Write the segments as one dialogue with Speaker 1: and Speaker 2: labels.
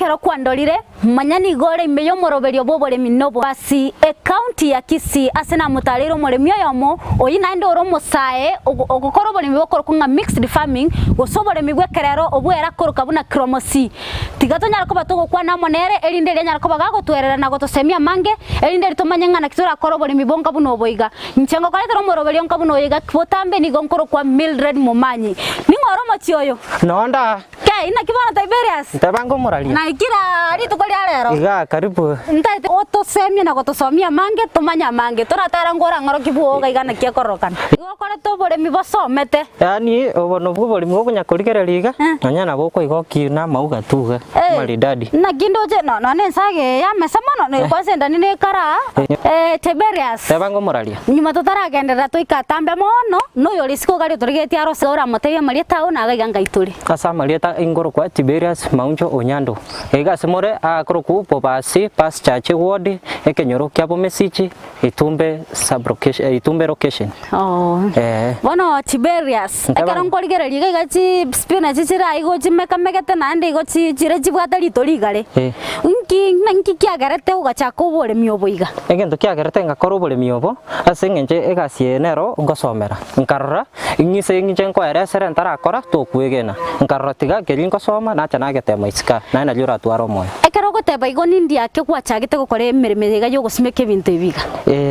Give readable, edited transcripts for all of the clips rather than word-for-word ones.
Speaker 1: Ekero kwandorire, manya nigo ore ime y'omoroberio bw'oboremi n'obobasi, Ekaunti ya Kisii, ase namotareire omoremi oyomo, oyio naende ore omosae ogokora oboremi bokorokwa ng'a mixed farming, gose oboremi bw'ekerero obwo ere akoroka buna Kromosi. Tiga tonyare koba togokwana amo nere, erinde erio anyare koba gagotwerera na gotosemia amange, erinde erio tomanye ng'a naki torakore oboremi bonga buna obo iga. Inche ngokoretera omoroberio onka buna oyo iga, botambe nigo nkorokwa Mildred Momanyi. Ning'o ore omochie oyo?
Speaker 2: Nonda.
Speaker 1: Kei, naki bono Tiberius?
Speaker 2: Nteba ngomoraria.
Speaker 1: Naikire aa rituko ria rero.
Speaker 2: Igaa karibu.
Speaker 1: Ntaete otosemie na gotosomia amange, tomanye amange. Toratara ngorang'oroki bwoga iga naki ekororokana. Igo okorete oboremi bosomete.
Speaker 2: Yaani obo nobwo oboremi bokonya korigereria iga, nonya nabo okoiga oki na amauga tu iga, amaridadi.
Speaker 1: Naki ndoche no nonya ensaga eye yamesa mono, ne kwanza endani nekare aa. Eh, Tiberius.
Speaker 2: Teba ngomoraria.
Speaker 1: Nyuma totaragenderera toike atambe mono, noyore isiko iga ritorigetie arose oramotebie amarieta ao na iga iga ngaitore.
Speaker 2: Ase amarieta inkorokwa Tiberius Mauncho Onyando. Iga ase more aakorokwa Bobasi Past Church Ward, ekenyoro kia Bomesichi, Itumbe sub-location, Itumbe location.
Speaker 1: Oo.
Speaker 2: Ee.
Speaker 1: Bono Tiberius,
Speaker 2: Nteba-
Speaker 1: ekero nkorigereria iga iga chi spinach chire aa igo chimekamegete naende igo chi chire chibwate rito rigare.
Speaker 2: Eh.
Speaker 1: Nki nki kiagerete ogachaka oboremi obo iga?
Speaker 2: Egento kiagerete ngakora oboremi obo, ase eng'encho egasi eye nero ngosomera. Nkarora, ing'ise inche nkoeresera ntarakora, tokwegena. Nkarora tiga keria ngosoma, nacha nagetema isiko aa, naye nario oratware omoyo.
Speaker 1: Ekero ogoteba igo nindi ake gwachagete gokora emeremo eye iga y'ogosimeka ebinto ebi iga?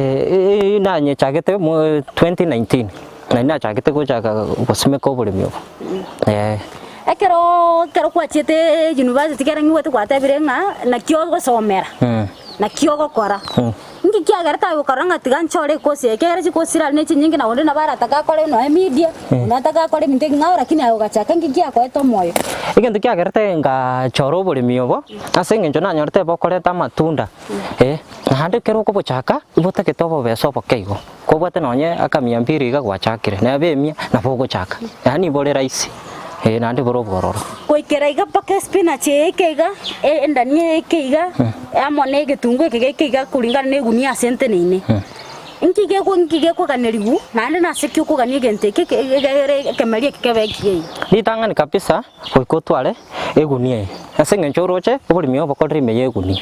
Speaker 2: Eh, nanyechagete mo 2019, nari nachagete gochaka gosimeka oboremi obo, eh.
Speaker 1: Ekero ekero gwachiete university kere ng'igwete gwatebire ng'a naki ogosomera, naki ogokora. Inki kiagerete aye okarora ng'a tiga nchore ekosi eye, ekiagera chikosi chire aria ne chinyinge na onde nabo aratake akore nonya emedia, onde atake akore ebinto ebing'ao lakini aye ogachaka inki kiakoete omoyo?
Speaker 2: Egento kiagerete ngachora oboremi obo, ase eng'encho nanyorete bokoreta amatunda, eh, naende ekero okobochaka, botagete obobesa oboke igo, kobwate nonye akamia mbiri iga gwachakire, neba emia, nabo ogochaka, yaani bore rahisi, eh, naende bore obwororo.
Speaker 1: Goikera iga mpaka espinach eye eke iga, endania eye eke iga, amo na egetunguo eke geke iga kuringana na egunia ase nteneine. Inki geko inki gekoganerigwa, naende nase ki okogania egento eke eke egere ekemeri eke kebe ekiya iga?
Speaker 2: Ritang'ani kabisa goika otware egunia eye, ase eng'encho oroche oboremi obo bokorire ime ya egunia,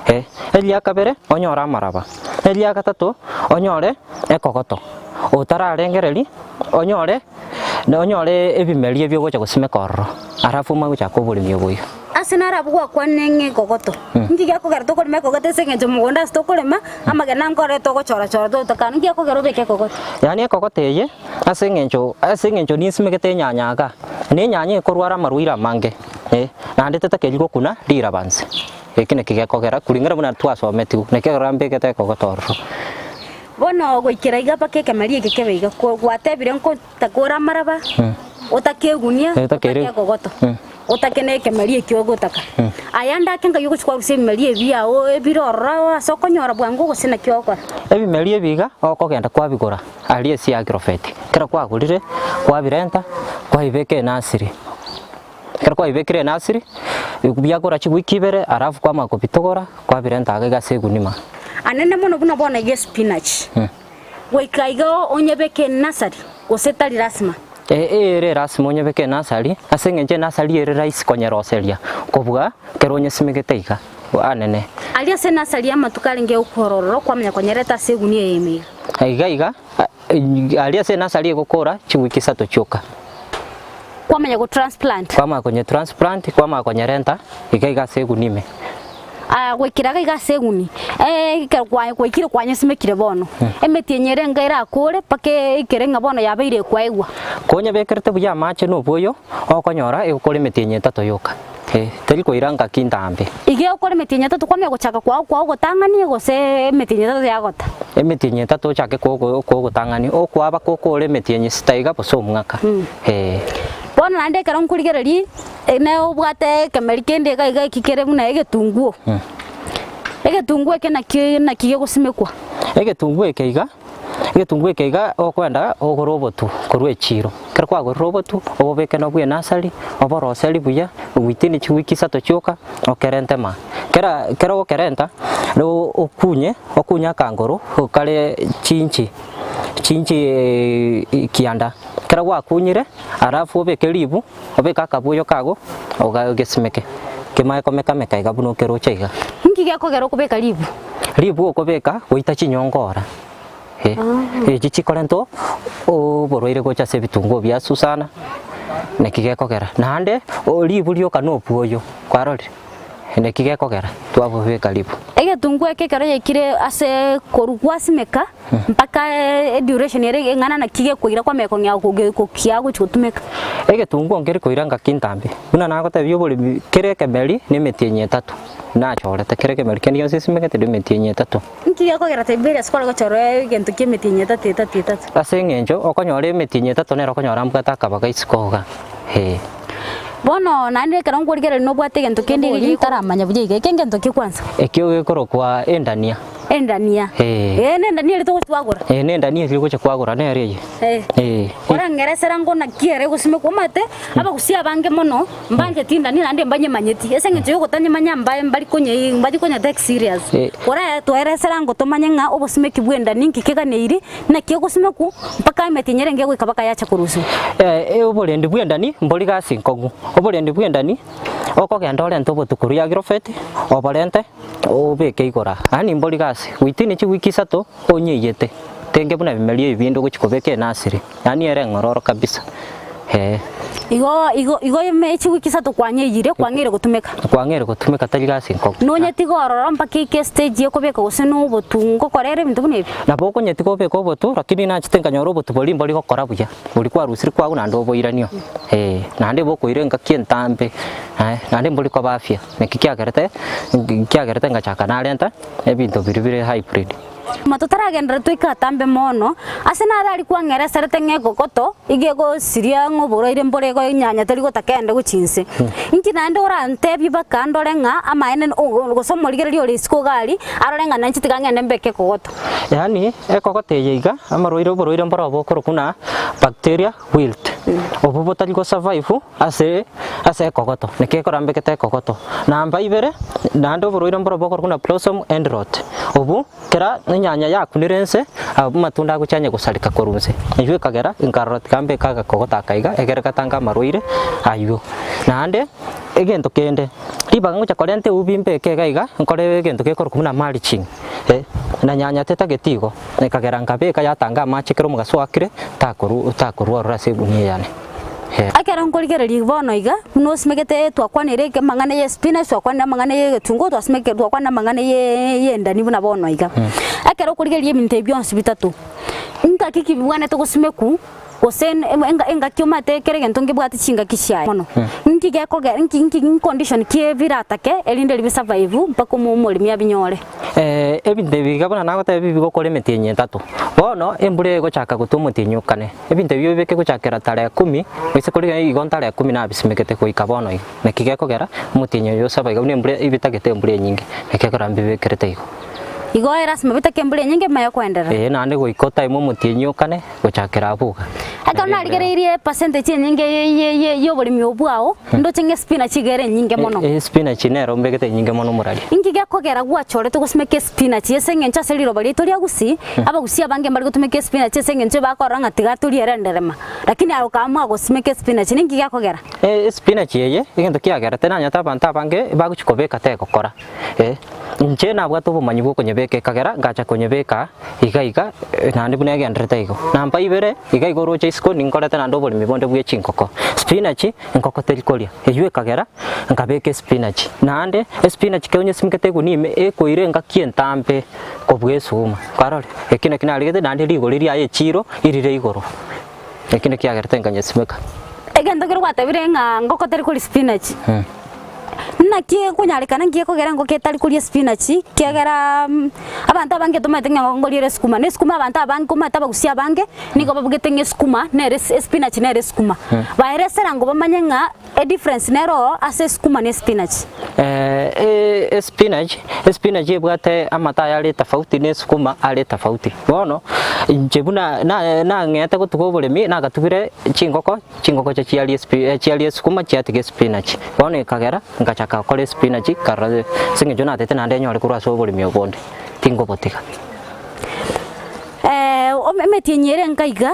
Speaker 2: eh. Eria kabere onyore amaraba, eria gatato onyore ekogoto, otararengereria onyore onyore ebimeri ebi ogocha gosimeka ororo, alafu omanye gochaka oboremi obo iga.
Speaker 1: Ase naro abwo gwakwanire ng'a ekogoto. Inki gekogera tokorema ekogoto ase eng'encho mogondo ase tokorema, amagena nkore togochora-chora togotakana, inki gekogera obeke ekogoto?
Speaker 2: Yaani ekogoto eye, ase eng'encho ase eng'encho ninsimegete enyanya iga, na enyanya ekorwara amarwaire amange, eh, naende tetakeiri gokuna riraba nse. Eki naki gekogera kuringana buna twasometigwe, naki ekero mbegete ekogoto ororo.
Speaker 1: Bono goikera iga mpaka ekemeri eke kebe iga, ko gwatebire nko ore amaraba, otake egunia,
Speaker 2: Eh, otake
Speaker 1: otake
Speaker 2: ere-
Speaker 1: ekogoto, otake na ekemeri ekio ogotaka. Aya ande ake ngai ogochia kwarusia ebimeri ebi biago ebire ororo ase okonyora bwango gose naki ogokora?
Speaker 2: Ebimeri ebi iga, okogenda kwabigora aria ase agrovet, ekero kwagorire, kwabirenta, kwabibeka enasiri. Ekero kwabibekire enasiri, biakora chiwiki ibere alafu kwamanya kobitogora, kwabirenta iga iga ase egunima.
Speaker 1: Anene mono buna bono iga espinach, goika iga onyebeke enasari gose tari lasima?
Speaker 2: Ee ere lasima onyebeke enasari, ase eng'encho enasari ere rahisi konyeroseria kobua ekero onyesimegete iga anene.
Speaker 1: Aria ase enasari amatuko arenge gokora ororo kwamanya konyereta ase egunia eye ime iga.
Speaker 2: Iga iga Aria ase enasari egokora chiwiki isato chioka.
Speaker 1: Kwamanya go transplant.
Speaker 2: Kwamanya konye transplant, kwamanya konyerenta iga iga ase eguni ime.
Speaker 1: Aya goikera iga iga ase eguni, ekero kwa gwaikire kwanyesimekire bono, emetienyi ere enga erakore mpaka eikere ng'a bono yabeire ekwaegwa.
Speaker 2: Konyebekerete buya amache na oboyo, okonyora egokora emetienyi etato yoka. Eh, teri koira ngaki ntambe.
Speaker 1: Iga egokora emetienyi etato kwamanya gochaka kwao kwao ogotang'ania gose emetienyi etato yagota?
Speaker 2: Emetienyi etato ochake kwao kwao ogotang'ania, okwaba kokore emetienyi sita iga gose omwaka, eh.
Speaker 1: Bono naende ekero nkorigereria, ne obwate ekemeri kende iga iga eki kere buna egetunguo, egetunguo eke nakio naki gegosimekwa?
Speaker 2: Egetunguo eke iga. Egetunguo eke iga okwenda ogore obotu korwa echiiro, ekero kwagorire obotu, obobeke nobwo enasari, oboroseri buya, within chiwiki isato chioka, okerente maa. Kera ekero ogokerenta, no okunye, okunye akangoro kare chinchi chinchi kianda, ekero gwakunyire, alafu obeke ribu, obeke akabuyo kago, oga ogesimeke. Kemae komeka-meka iga buna okeroche iga.
Speaker 1: Inki gekogera okobeka ribu?
Speaker 2: Ribu okobeka goita chinyongo ora. Eh, echi chikorenta oborwaire gocha ase ebitunguo biasu sana, naki gekogera. Naende ribu rioka na obwoyo, kwarorire? Naki gekogera twabobeka ribu.
Speaker 1: Egetunguo eke ekero yaikire ase korwa gwasimeka mpaka eduration ere eng'ana naki gekoira kwamanya kong'ea gokia gochi gotumeka.
Speaker 2: Egetunguo nkeri koira ngaki ntambe, buna nagotebia oboremi kera ekemeri na emetienyi etato, nachorete kera ekemeri kende gionsi nsimegete na emetienyi etato.
Speaker 1: Inki gekogera Tiberias kware gochorwa egento ki'emetienyi etato etato etato?
Speaker 2: Ase eng'encho okonyora emetienyi etato nere okonyora mbwate akabaga isiko iga, ee.
Speaker 1: Bono naende ekero nkorigereria nobwate egento kende iga ntaramanya buya iga, eke ngento ki kwanza?
Speaker 2: Ekio gekorokwa endania.
Speaker 1: Endania.
Speaker 2: Ee.
Speaker 1: Ee nendania eria togochi twagora.
Speaker 2: Ee nendania eria ogocha kwagora nere eye.
Speaker 1: Ee.
Speaker 2: Ee.
Speaker 1: Orang'eresera ngo naki ere egosimekwa omanyete, abagusia abange mono mbancheti endania naende mbanyemanyeti, ase eng'encho ya ogotanyemanya mbae mbari konyei mbari konya take serious.
Speaker 2: Ee.
Speaker 1: Ore toeresera ngo tomanye ng'a obosimeki bwa endania inki keganeiri, naki egosimekwa, mpaka emetienyi erenge egoika mpaka yacha korusiwa.
Speaker 2: Ee oborendi bwa endani mbori gasi nkong'u, oborendi bwa endani okogenda orente obotukuru ya agrovet, oborente obeke igoro aa, yaani mbori gasi, within chiwiki isato onyeiyete, tenge buna ebimeria ebi binde ogochi kobeka enasiri, yaani ere eng'ororo kabisa eh.
Speaker 1: Igo igo igo ime chiwiki isato kwanyeyire kwang'eire gotumeka.
Speaker 2: Kwang'eire gotumeka tari gasi nkong'u.
Speaker 1: Nonyetiga ororo mpaka eike estage ekobeka gose na obotu ngokora ere ebinto buna ebi?
Speaker 2: Nabo okonyetiga obeke obotu lakini nachete nkanyora obotu boria mbori gokora buya, boria kwarusire kwagwa naende oboiranio eh, naende bokoira engaki entambe naende mbori koba afya. Naki kiagerete kiagerete ngachaka narenta ebinto biria bire hybrid.
Speaker 1: Nyuma totaragenderera toike atambe mono, ase naro aria kwang'ereserete ng'a egogoto iga egosiria ng'a oborwaire mbore igo enyanya teri gotaka ende gochia inse. Inki naende orantebie baka ndore ng'a amaene gose omorigereria ore isiko iga aria, arore ng'a nainche tiga ng'ende mbeke ekogoto.
Speaker 2: Yaani ekogoto eye iga, amarwaire oborwaire mboro obokorokwa buna bacteria wilt, obwo botari go survive ase ase ekogoto, naki ekorambekete ekogoto. Namba ibere, naende oborwaire mboro bokorokwa buna blossom end rot, obwo kera enyanya yakunire inse, abwo amatunda agochia anye gosareka korwa inse. Eywo ekagera nkarora tiga mbeke agakogoto aka iga, egere gatange amarwaire aywo. Naende, egento kende, ribaga ngocha korenta eubi mbeke iga iga, nkore egento gekorokwa buna mulching, eh, na nyanya tetageti igo, ekagera nkabeka yatanga amache ekero omogaso oakire, takoru takorwa ororo ase egunia yane.
Speaker 1: Ekero nkorigereria bono iga, buna osimegete twakwanire amang'ana ya espinach, twakwanire amang'ana ya egetunguo, twasimeke twakwanire amang'ana ye yendani buna bono iga. Ekero okorigereria ebinto ebi bionsi bitato, ngaki ki bibwenerete gosimekwa gose enga engaki omanyete kera egento ngebwate chingaki chiaye mono. Nki gekogera nki nki ncondition ki biratake erinde ribe survive mpaka omo omoremi abinyore.
Speaker 2: Ebinto ebi iga buna nagotebia bigokora emetienyi etato. Bono embura egochaka gotwa omotienyi o kane. Ebinto ebio obibeke gochakera tarehe kumi, gose korigia igo ntare kumi nabisimekete goika bono iga. Naki gekogera, omotienyi oyo osaba iga buna embura ebitagete embura enyinge, naki ekero mbibekerete igo.
Speaker 1: Igo erasima bitake embura enyinge emanye koenderera.
Speaker 2: Ee, naende goika otaime omotienyi o kane gochakera abwo iga.
Speaker 1: Ekero narigereirie epercentage enyinge y'oboremi obwo bwao, ndoche ng'a espinach iga ere enyinge mono.
Speaker 2: Espinach nero mbegete enyinge mono omorari.
Speaker 1: Inki gekogera gwachorete gosimeka espinach ase eng'encho ase riroba riaito ria Gusii, Abagusii abange mbare gotumeka espinach ase eng'encho bakorora ng'a tiga torie ere enderema, lakini aye okaamua gosimeka espinach ninki gekogera?
Speaker 2: Espinach eye egento kiagerete nanyete abanto abange bagochia kobeka tegokora. Inche nabwate obomanyi bwa okonyebeka ekagera ngacha konyebeka iga iga naende buna egenderete igo. Namba ibere, iga iga oroche isiko ninkorete naende oboremi bonde bwe chingoko. Spinach engoko teri koria, eywo ekagera nkabeka espinach. Naende espinach kero onyesimekete egunia ime ekoira engaki entambe kobua esuguma, kwarorire? Ekio nakio narigete naende rigori riaye echiro erire igoro, ekio nakio kiagerete nkanyesimeka.
Speaker 1: Egento keria gwatebire ng'a ngoko teri koria spinach, naki ekonyarekana nki ekogera engoko etari koria espinach kiagera abanto abange tomanyete ng'a engoko nkoria ere esukuma, na esukuma abanto abange omanyete abagusia abange nigo babugete ng'a esukuma nere esi espinach nere esukuma. Baeresera ngo bamanye ng'a edifference nere oo ase esukuma na espinach.
Speaker 2: Espinach, espinach ebwate amato aye are tofauti na esukuma are tofauti. Bono, inche buna na nang'ete gotuga oboremi nagatugire chingoko, chingoko chia chiaria espi chiaria esukuma chiatiga espinach. Bono ekagera nkachaka gokora espinach nkarora ase eng'encho natete naende nyore korwa ase oboremi obonde, tingobotiga.
Speaker 1: Emetienyi ere enka iga,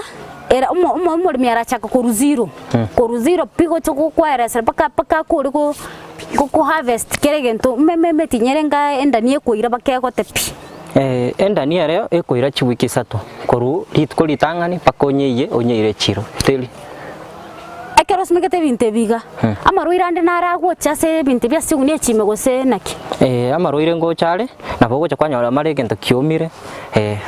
Speaker 1: era omo omo omoremi arachaka korwa zero, korwa zero pi gocha gokwaeresera mpaka mpaka akore go. Gokoharvest kera egento emetinyere enga endani ekoira bakegote pi.
Speaker 2: Endani ere ekoira chiwiki isato korwa rituko ritang'ani mpaka onyeiye onyeire echiro teri.
Speaker 1: Ekero osimegete ebinto ebi iga, amarwaire ande naro agocha ase ebinto ebi ase chigunia echi ime gose naki?
Speaker 2: Amarwaire ngocha are, nabo ogocha kwanyora mara egento kiomire,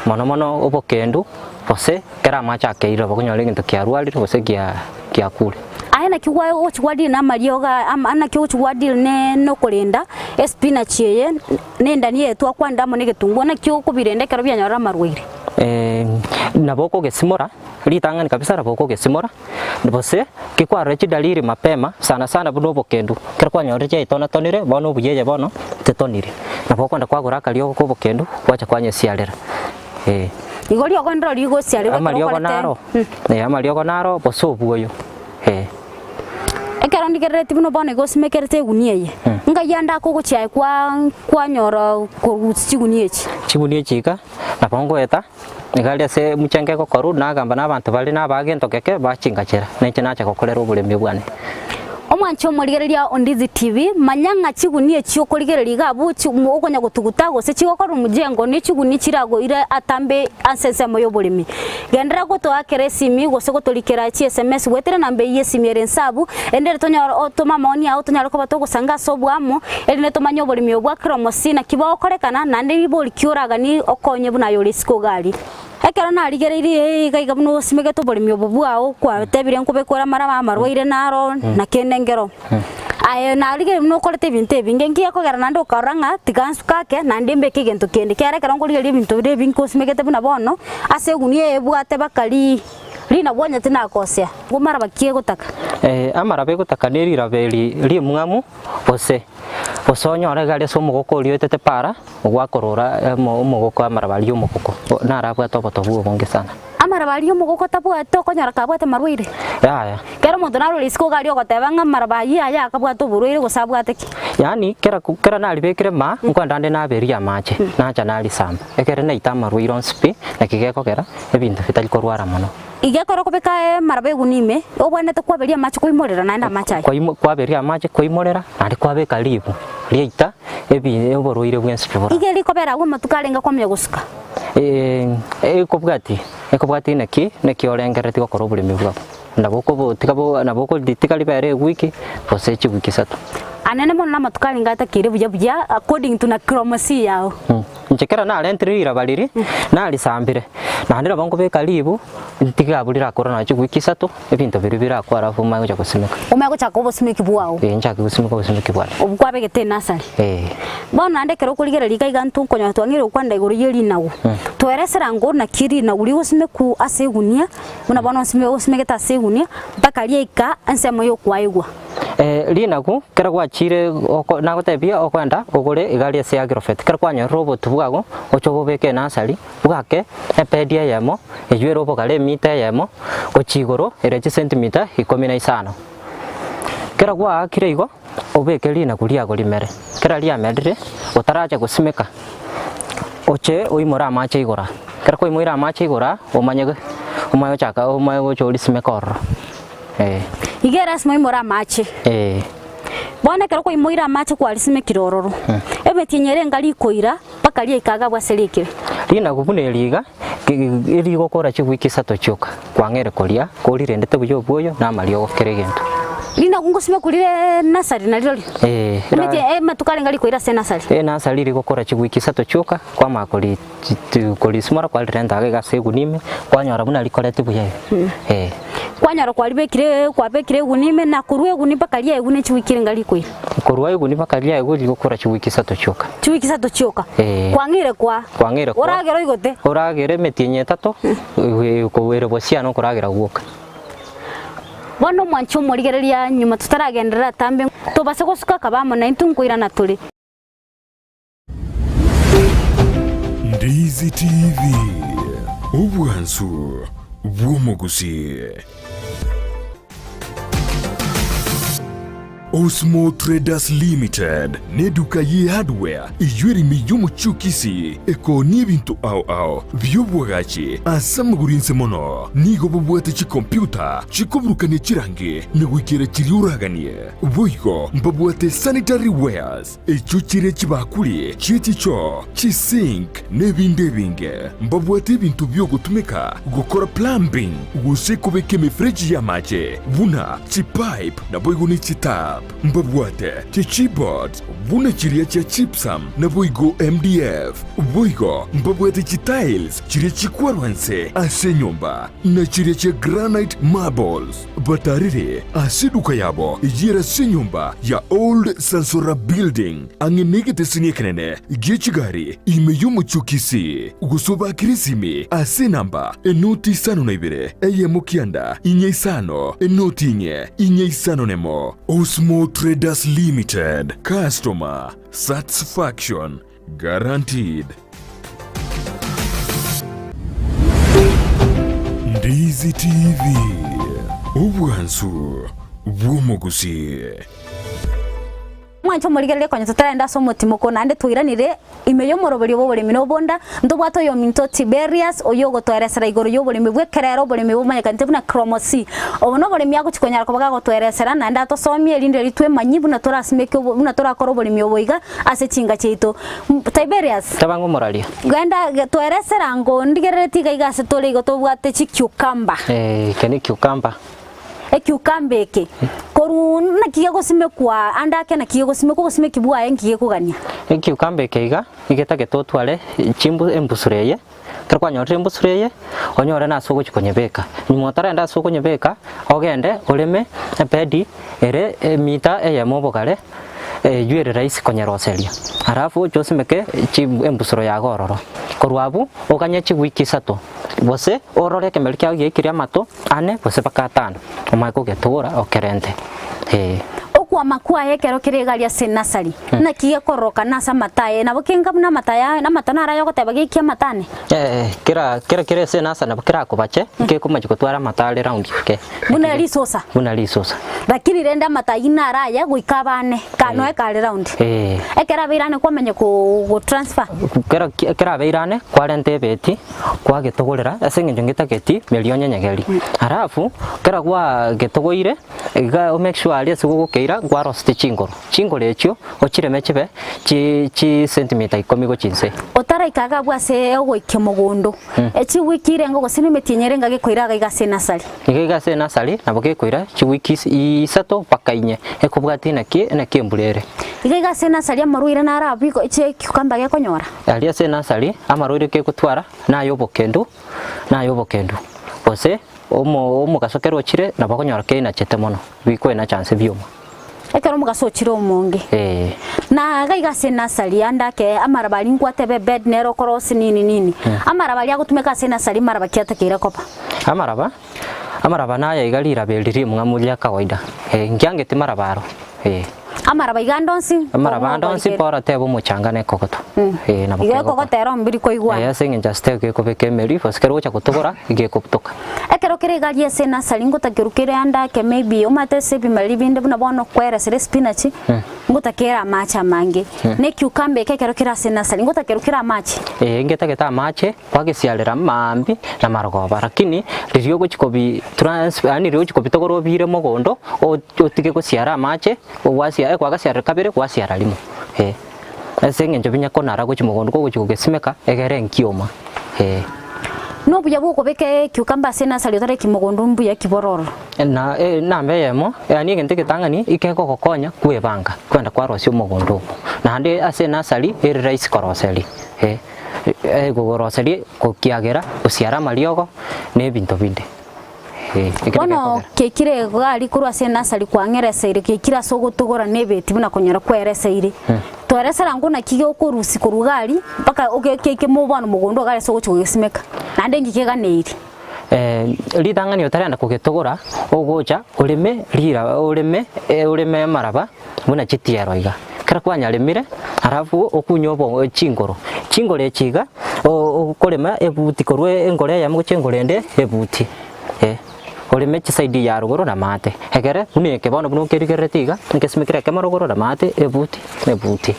Speaker 2: mono mono obokendu gose ekero amache akeire nabo okonyora egento kiarwarire gose kiakure.
Speaker 1: Aye naki ogochi gwa deal na amariogo aya, naki ogochi gwa deal na okorenda espinach eye na endania eye twakwanire amo na egetunguo, naki okobirenda ekero bianyorire amarwaire?
Speaker 2: Nabo okogesimora, ritang'ani kabisa nabo okogesimora, gose ki kwarora chidalili mapema, sana sana buna obokendu, ekero kwanyorire chiaitonatonire, bono obuya eye bono tetoniri. Nabo okoenda kwagora akariogo ka obokendu, gwacha kwanyesiarera, eh.
Speaker 1: Igo riogo ndiro rigosiarerwa ekero
Speaker 2: Amariogo
Speaker 1: okorete
Speaker 2: naro, eh, amariogo naro gose obwoyo, eh.
Speaker 1: Ekero ndigerereti buna bono igo osimekerete egunia eye, ngai ande akogochia aye kwa kwanyora korusia chigunia echi.
Speaker 2: Chigunia echi iga, nabo ngoeta, iga aria ase omochenge egokorwa, nagamba na abanto bare na abagento geke, bachingachera, na inche nacha gokorera oboremi bwane.
Speaker 1: Omwanche omorigereria o Ndizi TV, manya ng'a chigunia echi okorigereria iga abwo chi okonya gotuguta gose chigokorwa omojengo ne chigunia chiragoire atambe ase ensemo y'oboremi. Genderera gotoakera esimi gose gotorikera chi sms goetera enamba eyio y'esimi ere inse abwo, erinde ere tonyore otome amaoni ao tonyare koba togosanga ase oboamo, erinde tomanye oboremi obwo bwa kera omosi naki bogokorekana, naende ribori ki oraganie okonye buna aye ore isiko iga aria. Ekero narigereirie iga iga buna osimegete oboremi obo bwao, kwatebire nkobekore amaraba amarwaire naro, na kende nkero. Aye narigereria buna okorete ebinto ebinge, nki gekogera naende okarora ng'a tiga nsuke ake naende mbeke egento kende, ekiagera ekero nkorigereria ebinto biria ebi nkosimegete buna bono, ase egunia eye ebwate baka ri rinagwa onye tinakosea, nigo maraba ki egotaka?
Speaker 2: Amaraba egotaka ne riraba eri rimwamu, gose gose onyore iga aria ase omogoko oria oetete para, gwakorora omogoko amaraba aria omogoko, naro abwate obotobu obonge sana.
Speaker 1: Amaraba aria omogoko tabwate okonyora kabwate amarwaire?
Speaker 2: Yaya.
Speaker 1: Kera omonto narore isiko iga aria ogoteba ng'a amaraba ayio aye akabwate oborwaire gose abwate ki?
Speaker 2: Yaani kera kera naribekire maa, nkwenda nde naberia amache, nacha narisamba, ekere naita amarwaire onsi pi, naki gekogera ebinto bitari korwara mono.
Speaker 1: Iga ekero okobeka amaraba egunia ime, obwenerete kwaberia amache kwaimorera naende amache aya.
Speaker 2: Kwaimo kwaberia amache kwaimorera, naende kwabeka ribu riaita ebi oborwaire bwensi pi bora.
Speaker 1: Iga rikobera agwo amatuko arenge kwamanya gosuka.
Speaker 2: Ekobwati ekobwati naki naki orengereretie gokora oboremi bwabo, nabo okobotiga bo nabo okoritiga ribere ewiki gose chiwiki isato.
Speaker 1: Anene mono namatuko arenge atakeire buya buya according to na chromosome yao.
Speaker 2: Inche kera narentire riraba riria, narisambire, naende nabo nkobeka ribu, ntige abwo rirakore nonya chiwiki isato, ebinto biria birakwe alafu omanye gocha gosimeka.
Speaker 1: Omanye gochaka obosimeki bwao.
Speaker 2: Ee, nchake gosimeka obosimeki bwane.
Speaker 1: Obwo kwabegete enasari.
Speaker 2: Ee.
Speaker 1: Bono naende ekero okorigereria iga iga intwe nkonyora twang'eire gokwanera igoro ye rinagu. Tweresera ngo naki rinagu rigosimekwa ase egunia, buna bono osime osimegete ase egunia, mpaka riaika ensemo ya okwaegwa.
Speaker 2: Rinagu kero gwachire oko nagotebia okwenda ogore iga aria ase Agrovet, kero kwanyorire obotu bwago, oche obobeke enasari, bwake epedi eyemo, eywo ere obogare emita eyemo, gochia igoro ere chisentimita ikomi na isano. Kero gwaakire igo, obeke rinagu riago rimere, kera riamerire, otaracha gosimeka, oche oimore amache igoro aa, ekero kwaimoire amache igoro aa, omanye omanye gochaka omanye gocha orisimeke ororo. Eh.
Speaker 1: Iga ere ase moimore amache.
Speaker 2: Eh.
Speaker 1: Bono ekero kwaimoire amache kwarisimekire ororo, emetienyi ere enga rikoira mpaka riaika agabwe ase rikire.
Speaker 2: Rinagu buna eri iga, erigokora chiwiki isato chioka, kwang'eire koria, korirendete buya obwoyo na amariogo kera egento.
Speaker 1: Rinagu ngosimekwa rire nasari narirorio?
Speaker 2: Eh,
Speaker 1: Emeti amatuko arenge rikoira ase enasari?
Speaker 2: Enasari rigokora chiwiki isato chioka, kwamanya kori Korisimora kwarirenta iga ase egunia ime, kwanyora buna rikoreti buya iga. Eh.
Speaker 1: Kwanyora kwaribekire kwabekire egunia ime, na korwa egunia mpaka riaegwa ne chiwiki ringa rikoira.
Speaker 2: Korwa egunia mpaka riaegwa rigokora chiwiki isato chioka.
Speaker 1: Chiwiki isato chioka.
Speaker 2: Eh.
Speaker 1: Kwang'eire kwa.
Speaker 2: Kwang'eire kwa.
Speaker 1: Oragere oigote.
Speaker 2: Oragere emetienyi etato, ere bosia nokoragera gwoka.
Speaker 1: Bono omwanche omorigereria nyuma totaragenderera atambe, tobase gosuka akaba amo naintwe nkoirana tore.
Speaker 3: Ndizi TV, obwansu bw'omogusii. Osmo Traders Limited neduka ye hardware eyio ere ime y'omochie o Kisii ekoonia ebinto ao ao bi'obwagachi ase amagoro inse mono. Nigo bobwate chikompyuta chikoburukania chirangi na goikera chiria oraganie. Boigo mbabwate sanitary wares echio chire chibakuri chie chichoo, chisink, na ebinde ebinge. Mbabwate ebinto bi'ogotumeka gokora plumbing gose kobeka emefereji y'amache buna chipipe naboigo ne chitap. Mbabwate chichipboards buna chiria chia gypsum naboigo MDF. Boigo mbabwate chitiles chiria chikwarwa nse ase enyomba na chiria chia granite marbles. Batarire ase eduka yabo eyio ere ase enyomba ya Old Sansora Building, ang'e negeteseni ekenene gie chigari ime y'omochie o Kisii, gose obakere esimi ase enamba enoti isano na ibere, eyemo kianda, inye isano, enoti inye, inye isano nemo. Osmo Traders Limited, Customer Satisfaction Guaranteed. Ndizi TV, obwansu bw'omogusii.
Speaker 1: Mwanche omorigereria konya totarenda ase omotimoko naende twairanire ime y'omoroberio bw'oboremi na obonda, ntobwate oyominto Tiberias oyio ogotoeresera igoro y'oboremi bw'ekerero, oboremi bomanyekanete buna Kromosi. Obo noboremi agochia konyara koba gagotoeresera naende atosomie erinde riria twemanyie buna torasimeke obo buna torakore oboremi obo iga ase chinga chiaito. Tiberias.
Speaker 2: Teba ng'a omoraria.
Speaker 1: Genda toeresera ango ndigerereti iga iga ase tore igo tobwate chicucumber.
Speaker 2: Eh, eke ne cucumber.
Speaker 1: Ecucumber eke, korwa naki gegosimekwa ande ake naki gegosimekwa obosimeki bwaye nki gekogania?
Speaker 2: Ecucumber eke iga, egetagete otware chimbu embusuro eye, ekero kwanyorire embusuro eye, onyore nase ogochia konyebeka. Nyuma otarenda ase okonyebeka, ogende oreme ebedi ere emita eyemo obogare, eywo ere rahisi konyeroseria. Alafu oche osimeke chimbu embusuro yago ororo. Korwa abwo, oganye chiwiki isato, gose orore ekemeri kiago giaikire amato ane gose mpaka atano, omanye kogetora okerente, eh.
Speaker 1: Okwama kwaye ekero kere egari ase enasari, naki gekororokana ase amato aye, nabo kenga buna amato aya, amato naro ayogoteba geikia amato ane?
Speaker 2: Eh, kera kera kere ase enasari nabo kerakobache, nkekomachi gotwara amato are round ke.
Speaker 1: Buna risosa.
Speaker 2: Buna risosa.
Speaker 1: Lakini rende amato ayio naro aya goika abane, ka noe kare round.
Speaker 2: Eh.
Speaker 1: Ekero abeire ane kwamanya ko go transfer.
Speaker 2: Kero ekero abeire ane, kwarenta ebeti, kwagetogorera ase eng'encho ngetageti merio onyenyegeri. Alafu, kero gwagetogoire, iga o make sure aria ase gogokeira nkwarosete chingoro. Chingoro echio, ochireme chibe chi chisentimeter ikomi gochia inse.
Speaker 1: Otaraika iga abwo ase ogoikia mogondo, echiwiki irenge gose na emetienyi ere enga gekoira iga iga ase enasari.
Speaker 2: Iga iga ase enasari nabo gekoira chiwiki isato mpaka inye, ekobwatia naki naki embura ere.
Speaker 1: Iga iga ase enasari amarwaire naro abwo igo echicucumber gekonyora.
Speaker 2: Aria ase enasari amarwaire kegotwara naye obokendu naye obokendu, gose omo omogaso kero ochire nabo okonyora kenachete mono, bikoenacha nse bioma.
Speaker 1: Ekero omogaso ochire omonge.
Speaker 2: Ee.
Speaker 1: Na iga iga ase enasari ande ake amaraba aria nkwateba ebed nere okorosia nini nini, amaraba aria agotumeka ase enasari maraba ki atakeire koba?
Speaker 2: Amaraba, amaraba naya iga riraba eri rimwamu ria kawaida, eh, nkiangeti maraba aro, eh.
Speaker 1: Amaraba iga ande onsi,
Speaker 2: Amaraba ande onsi bora teba omochanga na ekogoto, eh, nabo
Speaker 1: Igo
Speaker 2: kegokora.
Speaker 1: ekogoto ero mbiri koigwana.
Speaker 2: Eh, ase eng'encho ase teba gekobeka emeri, gose kero ogocha gotogora, igekobutoka.
Speaker 1: Ekero kere iga aria ase enasari ngotakerwa kere ande ake maybe omanyete ase ebimeri binde buna bono okweresera espinach, ngotakere amache amange. Na ecucumber eke ekero kere ase enasari ngotakerwa kere amache?
Speaker 2: Eh, ngetagete amache, kwagesiarera maambia na marogoba, lakini riria ogochia kobi trans yaani riria ogochia kobitogora obiire mogondo, otige gosiara amache, ogwasia kwagasiarire kabere gwasiara rimo, eh. Ase eng'encho binya konara gochia mogondo kogochia kogesimeka egere nkioma, eh.
Speaker 1: Nobuya bw'okobeka ecucumber ase enasari otareki mogondo mbuya ki bororo?
Speaker 2: Na enamba eyemo, yaani egento egetang'ani ikegogokonya kwebanga, kwenda kwarosia omogondo obo. Naende ase enasari ere rahisi koroseria, eh. Egogoroseria gokiagera gosiara amariogo na ebinto binde. Eh, ekero
Speaker 1: Bono
Speaker 2: gekogera.
Speaker 1: kiaikire iga aria korwa ase enasari kwang'ereseire, kiaikire ase ogotogora na ebeti buna konyora kwereseire. Tweresera ng'o naki gekorusia korwa iga aria mpaka oge keike mo bono mogondo iga aria ase ogochia kogesimeka, naende inki keganeiri.
Speaker 2: Ritang'ani otarenda kogetogora, ogocha oreme rira oreme oreme amaraba buna chitiero iga. Ekero kwanyaremire, alafu okunye obo chingoro, chingoro echi iga, okorema ebuti korwa engoro eyemo gochia engoro ende ebuti eh. Oreme chisaidi ya rogoro na maate, egere buna eke bono buna okerigerereti iga, ngesimekire ekemo rogoro na maate ebuti ebuti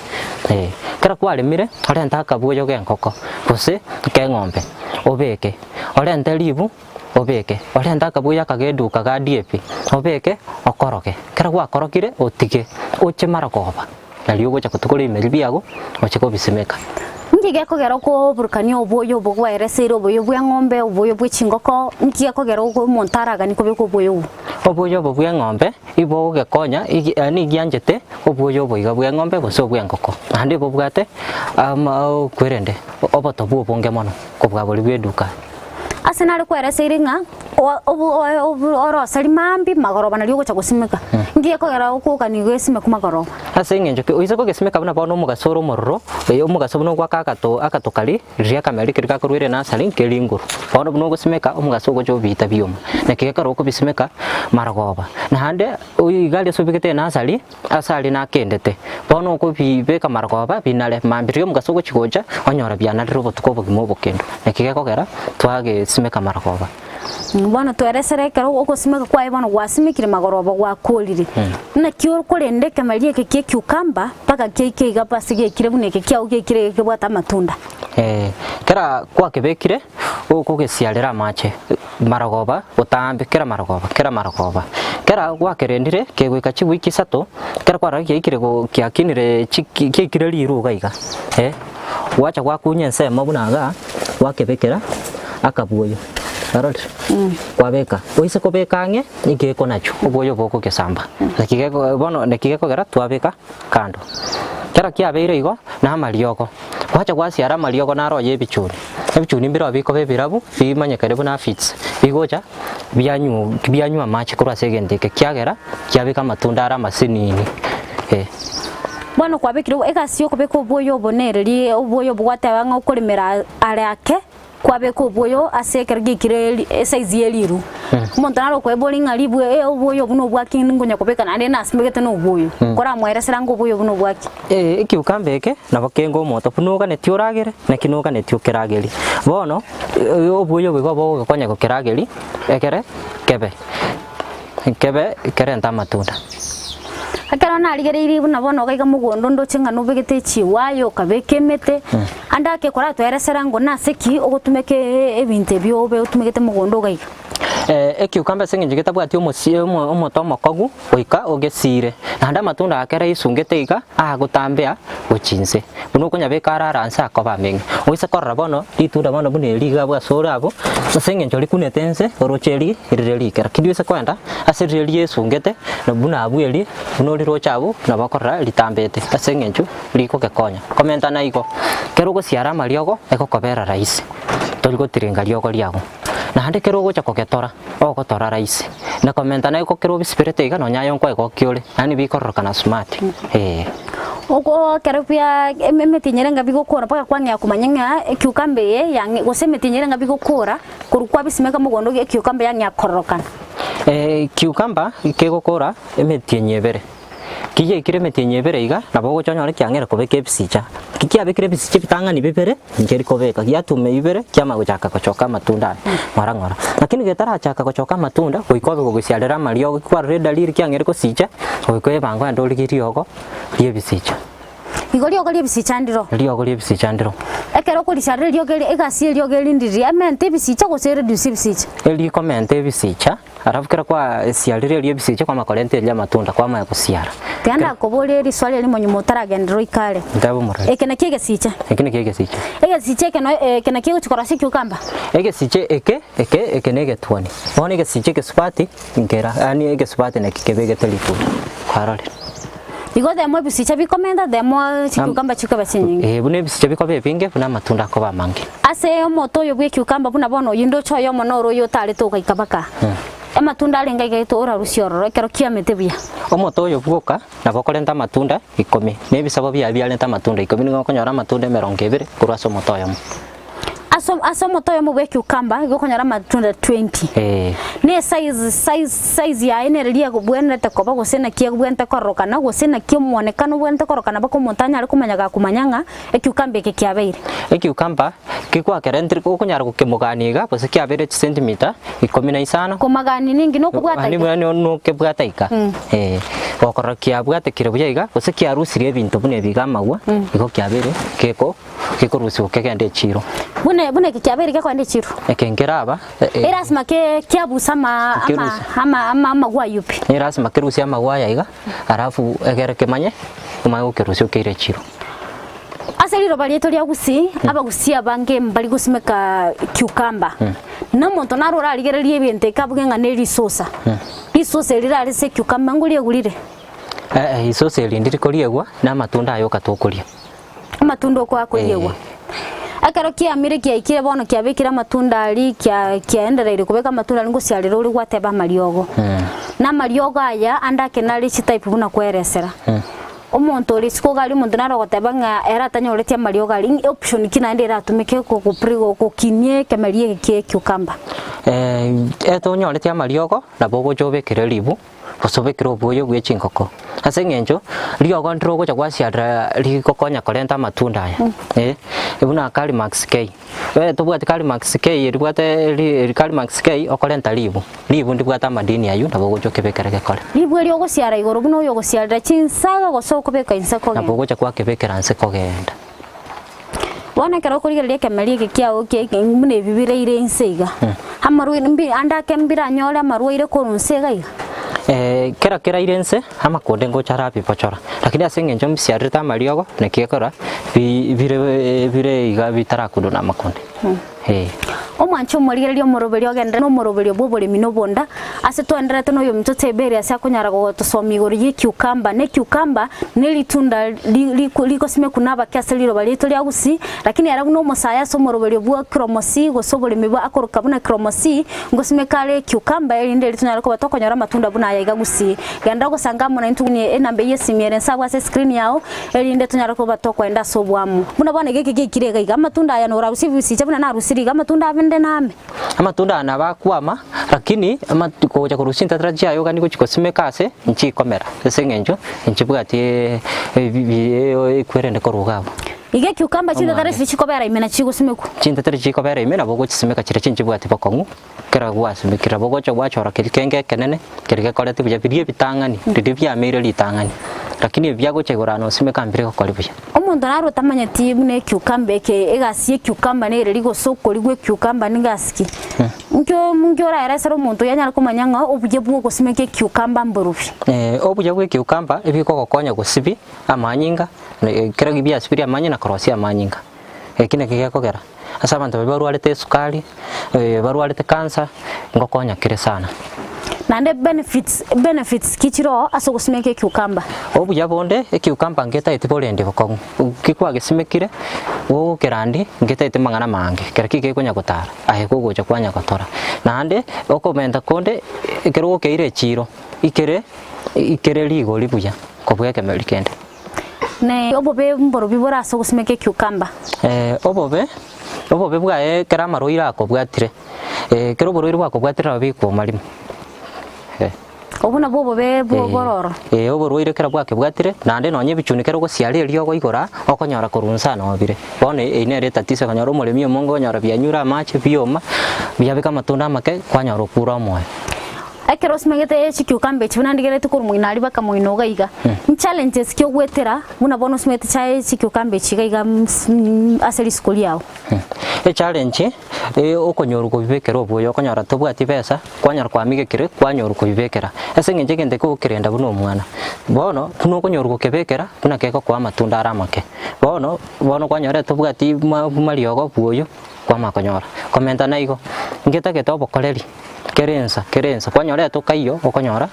Speaker 2: eh. Ekero kwaremire, orente akabuoyo g'engoko, gose k'eng'ombe, obeke, orente ribu obeke, orente akabuoyo aka g'eduka ga DAP, obeke, okoroge. Ekero gwakorogire, otige, oche marogoba, nario ogocha kotukora ebimeri biago, oche kobisimeka.
Speaker 1: Nki gekogera okoburukania oboyo obo gwaereseire oboyo bw'eng'ombe, oboyo bwe chingoko, nki gekogera omonto araganie kobeka oboyo obwo?
Speaker 2: Oboyo obo bw'eng'ombe ibogogekonya igi yaani gianchete oboyo obo iga bw'eng'ombe gose obw'engoko, naende bobwate ama okwerende obotobu obonge mono kobua boria bw'eduka.
Speaker 1: Ase nare kwereseire ng'a oroseri maambia magoroba nario ogocha gosimeka, nki gekogera okogania gesimekwa magoroba?
Speaker 2: Ase eng'encho ki? Oise kogesimeka buna bono omogaso ore omororo, ee omogaso buna ogwaka agato agato karia, riria akameri keria gakorwa ere nasari nkeri igoro. Bono buna ogosimeka, omogaso ogocha obiita bioma. Naki gekero okobisimeka marogoba. Naende oyo iga aria ase obegete enasari, ase aria nakendete, bono okobibeka marogoba binare, mambia riria omogaso ogochi gocha, onyora bianarire obotuko obogima obokendo. Naki gekogera twagesimeka marogoba.
Speaker 1: Bono tweresere ekero ogosimeka kwaye bono gwasimekire magoroba gwakorire. Naki okorenda ekemeria eke gie cucumber mpaka keike iga ase gekire buna eke kiago gekire iga kebwate amatunda.
Speaker 2: Kera gwakebekire okogesiarera amache marogoba botambe kera marogoba kera marogoba. Kera gwakerendire kegoika chiwiki isato, ekero kwarora kiaikire go kiakinire chiki kiaikire riru iga iga gwacha gwakunya ensemo buna igaa, gwakebekera akabuoyo, kwarorire? Kwabeka, oise kobeka ang'e nigo ekonachwa oboyo obo okogesamba, naki geko bono naki gekogera twabeka kando. Ekero kiabeire igo, na amariogo, gwacha gwasiara amariogo naro oye ebichuni, ebichuni mbirobio bikoba ebirabu bimanyekane buna aphids, bigocha bianywa bianywa amache korwa ase egento eke kiagera kiabeka amatunda are amasinini eh.
Speaker 1: Bono kwabekire egasi y'okobeka oboyo obo nereri oboyo obo gwateba ng'a okoremera are ake, kwabeka oboyo ase ekero giaikire esize ye riru. Omonto naro okoeboria ng'a ribu oboyo obo nobwaki ngonya kobeka naende nasimegete na oboyo. Koramoeresera ng'a oboyo obo nobwaki.
Speaker 2: Ee, ekiukambe eke nabo kenge omoto, buna oganetie oragere, naki noganetie okeragerie. Bono, oboyo obo igo bogokonya gokerageria, ekere kebe. Kebe kerente amatunda.
Speaker 1: Ekero narigereirie buna bono iga iga mogondo ndoche ng'a nobegete echiwayo okabeka emete, ande ake koratoeresera ngo nase ki ogotumeka ebinto ebio obe otumegete mogondo iga iga?
Speaker 2: Ekiukambe ase eng'encho getabwati omosie omo omote omokogu goika ogesiire, naende amatunda aya kera isungete iga agotambea gochia inse, buna okonyabeka arara inse akoba ameng'e. Oise korora bono ritunda bono buna eri iga abwo ase ore abwo, ase eng'encho rikunete inse oroche eri rire rike, lakini oise koenda ase riria riesungete na buna abwo eri buna oriroche abwo nabo okorora ritambete ase eng'encho rikogekonya. Komenta na igo, ekero ogosiara amariogo egokobera rahisi, tori gotiringa riogo riago. Naende ekero ogocha kogetora, ogotora rahisi, na komenta naye ekero obisiberete iga nonya aye nkoegokia ore, yaani bikororokana smart, eh.
Speaker 1: Oko ekero bia emetienyi ere ng'a bigokora mpaka kwang'ea komanya ng'a ecucumber eye yang'e gose emetienyi ere ng'a bigokora, korwa kwabisimeka mogondo ecucumber yang'ea kororokana.
Speaker 2: Cucumber kegokora emetienyi ebere. Ki giaikire emetienyi ebere iga, nabo ogocha onyore kiang'eire kobeka ebisicha. Ki kiabekire ebisicha ebitang'ani bibere, nkeri kobeka, giatuma bibere, kiamanya gochaka gochoka amatunda aya ng'ora ng'ora. Lakini getarachaka gochoka amatunda, goika obe gogosiarera amariogo, kwarora edalili kiang'eire gosicha, goika oebange ogende origie riogo ri'ebisicha.
Speaker 1: Igo riogo ri'ebisicha ndiro.
Speaker 2: Riogo ri'ebisicha ndiro.
Speaker 1: Ekero okorisiarera eriogo eri, egasi y'eriogo eri ndiri, emente ebisicha gose ereduce ebisicha?
Speaker 2: Erikomenta ebisicha. Alafu kera kwasiarire erio ebisiche kwamanya korenta erio amatunda kwamanya gosiara.
Speaker 1: Tiga ndakoborie riswali erimo nyuma otaragenderera oike are.
Speaker 2: Ntabe omorweri.
Speaker 1: Eke nakio egesiche.
Speaker 2: Eke nakio egesiche.
Speaker 1: Egesiche eke no eke nakio egochi korosia ekiukamba.
Speaker 2: Egesiche eke eke eke na egetuoni. Bono egesiche egesubati nkera yaani egesubati naki kebegete ritunda. Kwarorire.
Speaker 1: Igo the more ebisicha bikomenta the more chikiukamba chikoba chinyinge.
Speaker 2: Eeh buna ebisicha bikoba ebinge buna amatunda akoba amange.
Speaker 1: Ase omote oyo bw'ekiukamba buna bono oyio ndoche oyomo noro oyio otarete ogaika baka amatunda arenge aigaete orarusie ororo ekero kiamete buya.
Speaker 2: Omote oyo bwoka nabo okorenta amatunda ikomi, na ebisabo biaye biarente amatunda ikomi, nigo okonyora amatunda emerongo ebere korwa ase omote oyomo.
Speaker 1: Ase. Ase ase omote oyomo bwa ecucumber igo okonyora amatunda 20.
Speaker 2: Eh.
Speaker 1: Na esize size size yaye nere riria egobwenerete koba gose naki egobwenerete kororokana gose naki omwonekano obwenerete kororokana mpaka omonto anyare komanya gakomanya ng'a ecucumber eke kiabeire.
Speaker 2: Ecucumber kigwakerentire okonyara gokemogania iga gose kiabeire chisentimeter ikomi na isano.
Speaker 1: Komagania ninki nokobwata iga?
Speaker 2: Nokebwata iga eh, gokorora kiabwatekire buya iga gose kiarusirie ebinto buna ebi iga amagwa igo kiabeire geko Gekorusigwa kegende echiiro.
Speaker 1: Buna buna eke kiabeire gekoenda echiiro.
Speaker 2: Eke nkeraba
Speaker 1: Erasima ke kiabusa ama ama
Speaker 2: Kerusia.
Speaker 1: ama ama amagwa ayio pi.
Speaker 2: Erasima kerusie amagwa aya iga, alafu egere kemanye, omanye gokerusia okeire echiiro.
Speaker 1: Ase riroba riaito ria Gusii, abagusii abange mbari gosimeka cucumber. Na omonto naro orarigererie ebinto eke abuge ng'a ne risosa. Risosa eri rirare ase ecucumber ngoriegurire?
Speaker 2: Eh, risosa eri ndiri koriegwa, na amatunda aya oka tokoria.
Speaker 1: Amatunda okwo akoriegwa. Ekero kiamire kiaikire bono kiabekire amatunda aria kia kiaendereire kobeka amatunda aria ngosiarera ore gwateba amariogo. Na amariogo aya ande ake nare chitype buna kweresera. Omonto ore isiko iga aria omonto nare ogoteba ng'a ere atanyoreti amariogo aria ng'a option ki naende eratumeke go gokinia ekemeria eke kie ecucumber.
Speaker 2: Etonyoreti amariogo nabo ogocha obekere ribu. gose obekere obwoyo bwe chingoko, ase eng'encho riogo ndire ogocha gwasiarera rigokonya korenta amatunda aya, eh, buna Calimax K. Tobwati Calimax K eribwate ri Calimax K okorenta ribu, ribu ndibwate amadini aywo nabo ogocha okebekere gekore.
Speaker 1: Ribu erio ogosiara igoro buna oyo ogosiarera chinsaga gose okobeka inse
Speaker 2: Nabo
Speaker 1: kogenda.
Speaker 2: ogocha gwakebekera nse kogenda.
Speaker 1: Bono ekero okorigereria ekemeria eke kiao ki buna ebi biraire inse iga, amarwaire mbi ande ake mbiranyore amarwaire korwa inse iga iga?
Speaker 2: Kera keraire inse, amakonde ngocha arabibochora, lakini ase eng'encho mbisiarerete amariogo, naki gekora bi bire bire iga bitarakundwa na amakonde. Eh.
Speaker 1: Omwanche omorigereria omoroberio ogenderere nomoroberio bw'oboremi na obonda, ase twaendererete noyominto Tiberi ase akonyara gotosomia igoro y'ecucumber, na ecucumber neritunda rigosimekwa nabake ase riroba riaito ria Gusii, lakini ere buna omosae ase omoroberio bwa Kiromosi gose oboremi bwa akoroka buna Kiromosi, ngosimeka are ecucumber erinde erio tonyare koba tokonyora amatunda buna aya iga Gusii. Genderera gosanga amo naintwe enamba eyio y'esimi ere nse abwo ase escreen yao, erinde tonyare koba tokoenda ase oboamo. Buna bono iga eke giaikire iga iga, amatunda aya norarusie ebisicha buna narusirie iga, amatunda abende name.
Speaker 2: Amatunda aya nabo akwama, lakini amatu gocha korusia chintatera chiaye oganie gochia gosimeka ase nchikomera ase eng'encho nchibwati ekwerende korwa iga abwo.
Speaker 1: Iga ekiukamba chintatera chiria chikobera ime nachi chigosimekwa.
Speaker 2: Chintatera chikobera ime nabo ogochisimeka chiria chinchibwati bokong'u, kera gwasimekire nabo ogocha gwachora keria kenge ekenene, keria gekoreti buya, biria ebitang'ani, riria biameire ritang'ani, lakini ebi biagocha igoro aa nosimeka mbire gokori buya.
Speaker 1: Omonto naro otamanyeti buna ecucumber eke egasi ye cucumber nere rigosa okorigwa ecucumber nigasi ki? Nkio nkio oraeresere omonto oyio anyare komanya ng'a obuya bwa ogosimeka ecucumber mborobi.
Speaker 2: Obuya bwa ecucumber ebikogokonya gosibia amanyinga, kera biasibirie amanyinga na korosia amanyinga, eki nakio gekogera ase abanto baria barwarete esukari, barwarete cancer, ngokonya kere sana.
Speaker 1: Naende benefits benefits ki chire oo ase ogosimeka ecucumber?
Speaker 2: Obuya bonde, ecucumber ngetaeti borendi bokong'u, ki kwagesimekire, gogokerandi ngetaeti mang'ana mange, kera ki gekonya gotara, aye gogocha kwanya gotora. Naende, okomenta konde, ekero gokeire echiro, ikere ikere rigori buya kobua ekemeri kende.
Speaker 1: Ne obobe mborobi bore ase ogosimeka ecucumber?
Speaker 2: Obobe, obobe bwaye ekero amarwaire akobwatire, ekero oborwaire bwakobwatire nabo bikoma rimo.
Speaker 1: Obwo nabwo obobe bororo.
Speaker 2: Ee, oborwaire ekero bwakebwatire, naende nonye ebichuni ekero ogosiara eriogo igoro aa, okonyora korwa inse aa noo bire. Bono eyio nere etatizo okonyora omoremi omonge okonyora bianyure amache, bioma, biabeka amatunda amake, kwanyora okure omoyo.
Speaker 1: Ekero osimegete chicucumber echi buna ndigereti korwa moino aria baka moino iga iga, nchallenges ki ogwetera buna bono osimegete chaye chicucumber echi iga iga ase risuko riao?
Speaker 2: Echallenge okonyorwa kobibekera obuya okonyora tobwati besa, kwanyora kwamigekire kwanyorwa kobibekera ase eng'encho egento eke ogokerenda buna omwana. Bono buna okonyorwa gokebekera buna kegokoa amatunda are amake. Bono bono kwanyora tobwati mariogo bwoyo kwamanya konyora. Komenta na igo, ngetagete obokoreri kera ensa kera ensa kwanyora etokaiyo okonyora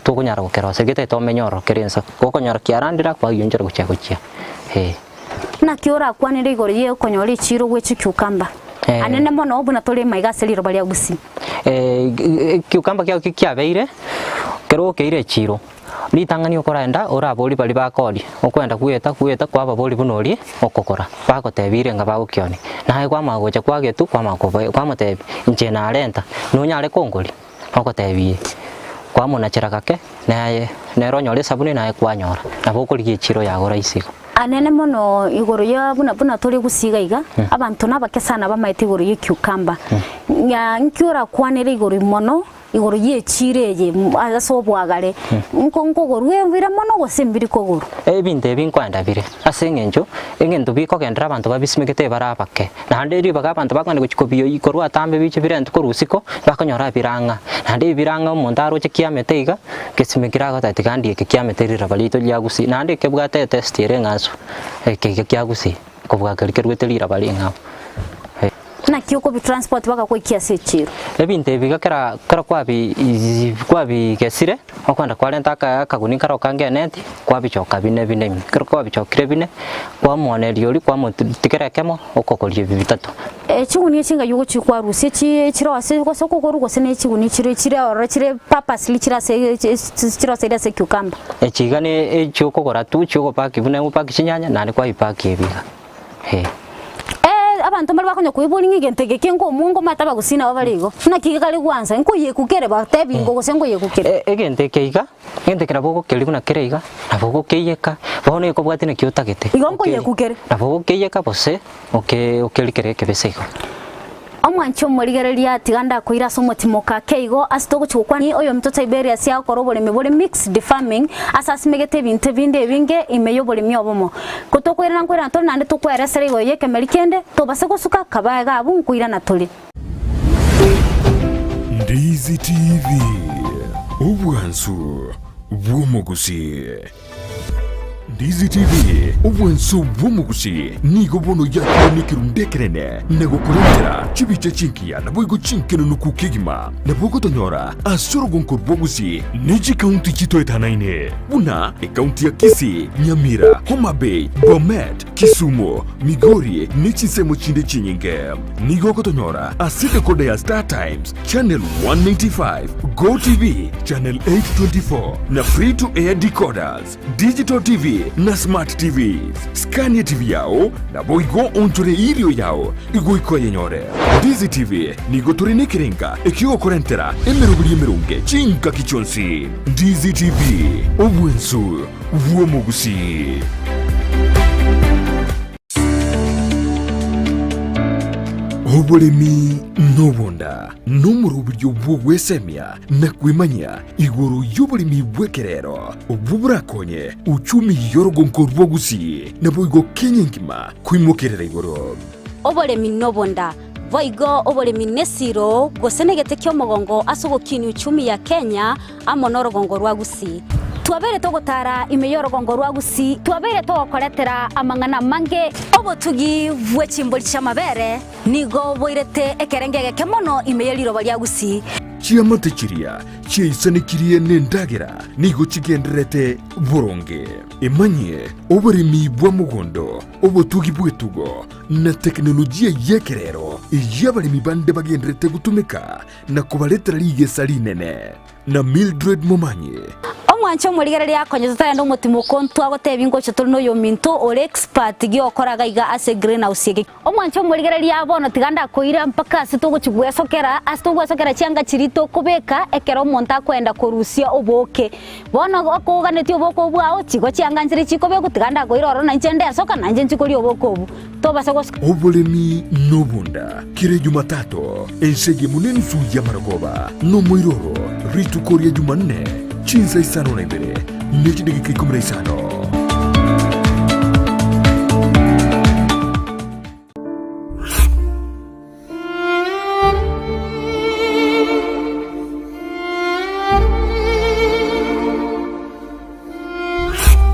Speaker 2: tokonyara gokerosia getagete omenye ororo kera ensa, gokonyora kiarandire kwagionchora gochia gochia eh.
Speaker 1: Naki orakwanere igoro y'okonyora echiiro gwe chicucumber anene mono buna tore maiga ase riroba ria Gusii?
Speaker 2: Ecucumber kiao ki kiabeire, ekero okeire echiiro, ritang'ani okorenda oraborie baria bakoria, okwenda gweta gweta kwababoria buna oria okogora, bagotebirie ng'a bagokionia. Naye kwamanya gocha kwagetwa kwamanya koba kwamotebia, inche narenta, nonyare kongoria? Ogotebia ee. Kwamonachera gake, naye nere onyore esabuni naye kwanyora. Nabo okorigia echiro yago rahisi igo.
Speaker 1: Anene mono igoro ya buna buna tore gusii iga iga, abanto nabake sana bamaete igoro ye cucumber. Ng'a nki orakwanere igoro mono igoro ye echiro eye ase obwagare, nko nkogorwa ebire mono gose mbiri kogorwa?
Speaker 2: Ebinto ebi nkoenda bire, ase eng'encho egento bikogenderera abanto babisimegete bare abake, naende ribaga abanto bakogenda gochia kobioyia korwa atambe biche birentwe korwa isiko, bakonyora birang'a. Naende ebirang'a omonto aroche kiamete iga, gesimekire agoteba tiga ndie eke kiamete riraba riaito ria gusii, naende ekebwate etest ere eng'ansu, eke iga kia gusii, kobua keria keruete riraba ring'ao.
Speaker 1: Naki okobi transport bagakoikia ase echiro.
Speaker 2: Ebinto ebi iga kera kera kwabi kwabigesire, okwenda kwarenta aka akaguni kare okange eneti, kwabichoka bine bine ime. Ekero kwabichokire bine, kwamoneria oria kwamotigera ekemo, okogoria ebi bitato.
Speaker 1: Chigunia echi ngai ogochia kwarusia chi chire ase gose okogoro gose ne chigunia chire chire ororo chire purposely chire ase chiroseire ase cucumber.
Speaker 2: Echi iga ne echiokogora tu chiogopaki buna ogopaki chinyanya naende kwabipaki ebi iga. Eh.
Speaker 1: Eh, abanto mbare bakonya koiboria ng'a egento eke kenga omongo omanyete abagusii nabo bare igo. Naki kare gwansa, nkoyeku kere batebi ingo gose nkoyeku kere.
Speaker 2: E- egento eke iga, egento eke nabo ogokeria buna kere iga, nabo ogokeiyeka, bono ekobwati naki otagete.
Speaker 1: Igo nkoyeku kere.
Speaker 2: Nabo ogokeiyeka gose oke okerie kere ekebese igo.
Speaker 1: Omwanche omorigereria, tiga ndakoire ase omotimoka ake igo, ase togochia gokwana oyominto Tiberius agokora oboremi bore mixed farming, ase asimegete ebinto ebinde ebinge ime y'oboremi obomo. Ko tokoirana nkoirana tore naende tokweresera igoro y'ekemeri kende, tobase gosuka kabae iga abwo nkoirana tore.
Speaker 3: Ndizi TV, obwansu bw'omogusii. Ndizi TV, obwansu bw'omogusii, nigo bono yakire nekerundu ekenene na gokorentera chibicha chingiya naboigo chinkenenuku kegima. Nabo ogotonyora ase orogonko rwa Gusii ne chikaunti chitoetanaine buna ekaunti ya Kisii, Nyamira, Homa Bay, Bomet, Kisumu, Migori ne chinsemo chinde chinyinge. Nigo ogotonyora ase decoder ya Star Times, Channel 195, Go TV, Channel 824 na Free to Air decoders, Digital TV na Smart TVs. Scan TV yao naboigo onchore irio yao igoika oyenyore. Ndizi TV nigo tore nekerenga ekiogokorentera emeroberi emeronge chingaki chionsi. Ndizi TV, obwensu bw'omogusii. Oboremi nobonda nomoroberio bw'ogwesemia na kwemanyia igoro y'oboremi bw'ekerero obwo borakonye uchumi y'orogonko rwa Gusii naboigo Kenya engima koimokerera igoro.
Speaker 1: Oboremi nobonda, boigo oboremi nesiro gose negete ki'omogongo ase ogokinia uchumi ya Kenya amo norogongo rwa Gusii. Twabeire togotara ime y'orogongo rwa Gusii, twabeire togokoretera amang'ana amange. Obotugi bwe chimbori chi'amabere nigo boirete ekerengo egeke mono ime ye riroba ria Gusii.
Speaker 3: Chiamate chiria chiaisanekirie nendagera nigo chigendererete boronge. Emanyie oboremi bwa mogondo, obotugi bw'etugo, na tekinolojia y'ekerero eyio abaremi bande bagendererete gotumeka na kobaretera rigesa rinene. Na Mildred Momanyi.
Speaker 1: Omwanche omorigereria akonye totagenda omotimo ko ntwagotebia ngocha tore noyominto ore expert giokora gaiga ase greenhouse eke. Omwanche omorigereria bono tiga ndakoira mpaka ase togochi gwesokera ase togwesokera chianga chiria tokobeka ekero omonto akoenda korusia oboke. Bono okoganetie oboke obwo bwao chigo chianga nchire chikobekwa tiga ndakoira ororo nainche ndesoka nainche nchi koria oboke obwo. Tobasa gosuka.
Speaker 3: Oboremi nobonda, kera Ejumatato, ense eyemo nenusu y'amarogoba, nomoiroro, rituko ria Jumanne, chinsa isano na ibere, ne chidageka ikomi na isano.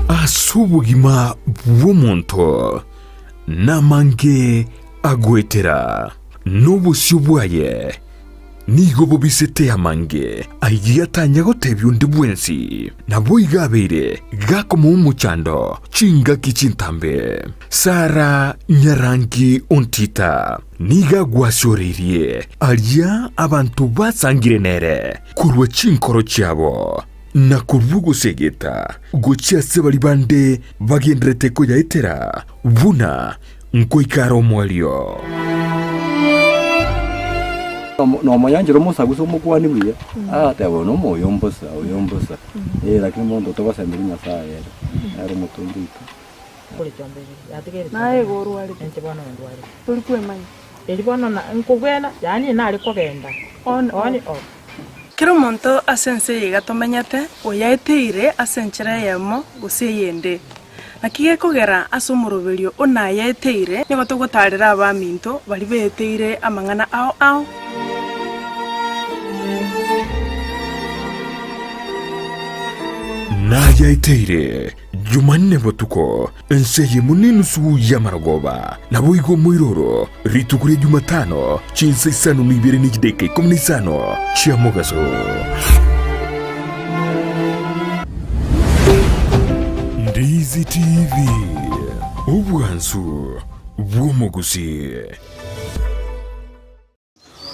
Speaker 3: Ase obogima bw'omonto namange agoetera, na obosio bwaye nigo bobisete amange ayio atanya gotebia onde bwensi. Naboigo abeire gakomoa omochando chingaki chintambe. Sara Nyarangi Ontita nigo agwasioreirie aria abanto basangire nere korwa chinkoro chiabo, na korwa ogosegeta gochia ase baria bande bagendererete koyaetera buna nkoika are omoerio.
Speaker 4: Nomonyanchera omosagusa omokuani buya, agateba oyo nomoyo mbosa, oyo mbosa, eh, lakini monto togosemeria Nyasaye ere, nere omotongi oito.
Speaker 5: Naye igo orwarete, tori kwemanya. On off. Kera omonto ase ense eye iga tomenyete, oyaeteire ase enchera eyemo gose eyende. Naki gekogera ase omoroberio o nayaeteire, nigo togotaarera abaminto baria beeteire amang'ana ao ao.
Speaker 3: Nayaeteire Jumanne botuko, ense eyemo nenusu y'amarogoba, naboigo omoiroro, rituko ria Jumatano, chinsa isano na ibere ne chidaeka ikomi na isano chia mogaso. Ndizi TV, obwansu bw'omogusii.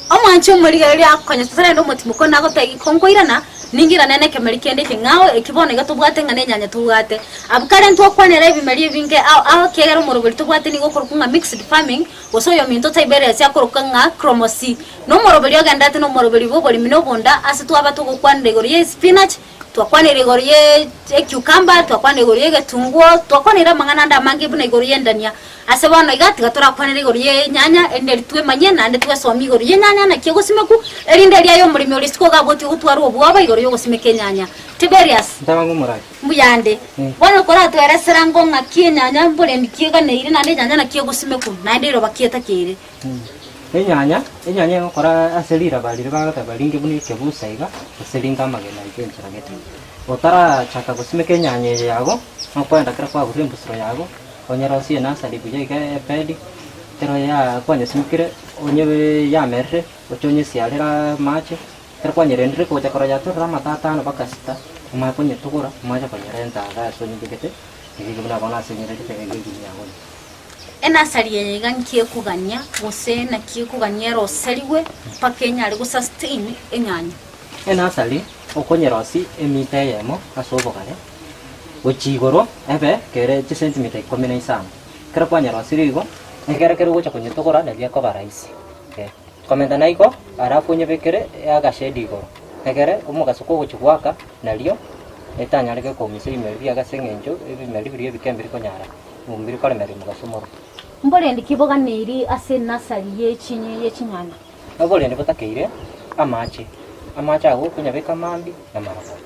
Speaker 1: Omwanchi omorigereria akonya sasa naende omotimoko nagotebia konkoirana, ning'irane nekemeri kende ekeng'ao eki bono iga tobwate ng'a nenyanya tobwate. Abwo kare ntwakwanera ebimeri ebinge ao ao ekiagera omoroberi tobwate nigo okorokwa ng'a mixed farming, gose oyominto Tiberius akorokwa ng'a Kromosi. Nomoroberi ogenderete nomoroberi bw'oboremi na obonda ase twaba togokwanera igoro ye spinach, Twakwanire igoro ye ecucumber, twakwanire igoro y'egetunguo, twakwanire amang'ana ande amange buna igoro y'endania. Ase bono iga tiga torakwanere igoro y'enyanya, erinde eri twemanyie naende twesomie igoro y'enyanya naki egosimekwa, erinde erio aye omoremi ore isiko iga agotia gotwara obwoba igoro y'ogosimeka enyanya. Tiberius,
Speaker 2: Ntaba ng'omorai.
Speaker 1: mbuya ande. Bono koratweresera ngo ng'aki enyanya mborendi ki eganeire naende enyanya naki egosimekwa, naende riroba ki etakeire.
Speaker 2: Enyanya, enyanya egokora ase riraba riria bagoteba ringe buna ekebusa iga, gose ringe amagena iga enchera gete. Otarachaka gosimeka enyanya eye yago, nokoenda kera kwagurire embusuro yago, onyerosie enasari buya iga ebedi, ekero ya kwanyesimekire, onyebee yamerire, oche onyesiarere amache, ekero kwanyerendire gocha korora yatorire amato atano mpaka sita, omanye konyetugora, omanye konyerenta iga ase onyebegete, iga iga buna bono ase onyerentete iga egunia yago ime.
Speaker 1: Enasari eye iga nki ekogania, gose naki ekogania eroserigwe mpaka enyare gosustain enyanya?
Speaker 2: Enasari okonyerosia emita eyemo ase obogare, gochia igoro ebe kere chisentimita ikomi na isano. Ekero kwanyeroserie igo, ekere kere ogocha konyetogora nari ekoba rahisi. Komenta naigo, alafu onyebekere agashedi igoro, egere omogaso kogochia goaka nario etanyare gokoumisa ebimeri biago ase eng'encho ebimeri biria ebike mbiri konyara. Mbiri koremereria omogaso omoro.
Speaker 1: Mborendi ki boganeiri ase enasari ye chinyanya?
Speaker 2: Oborendi botakeire amache, amache ago okonyabeka mambia na marogoba.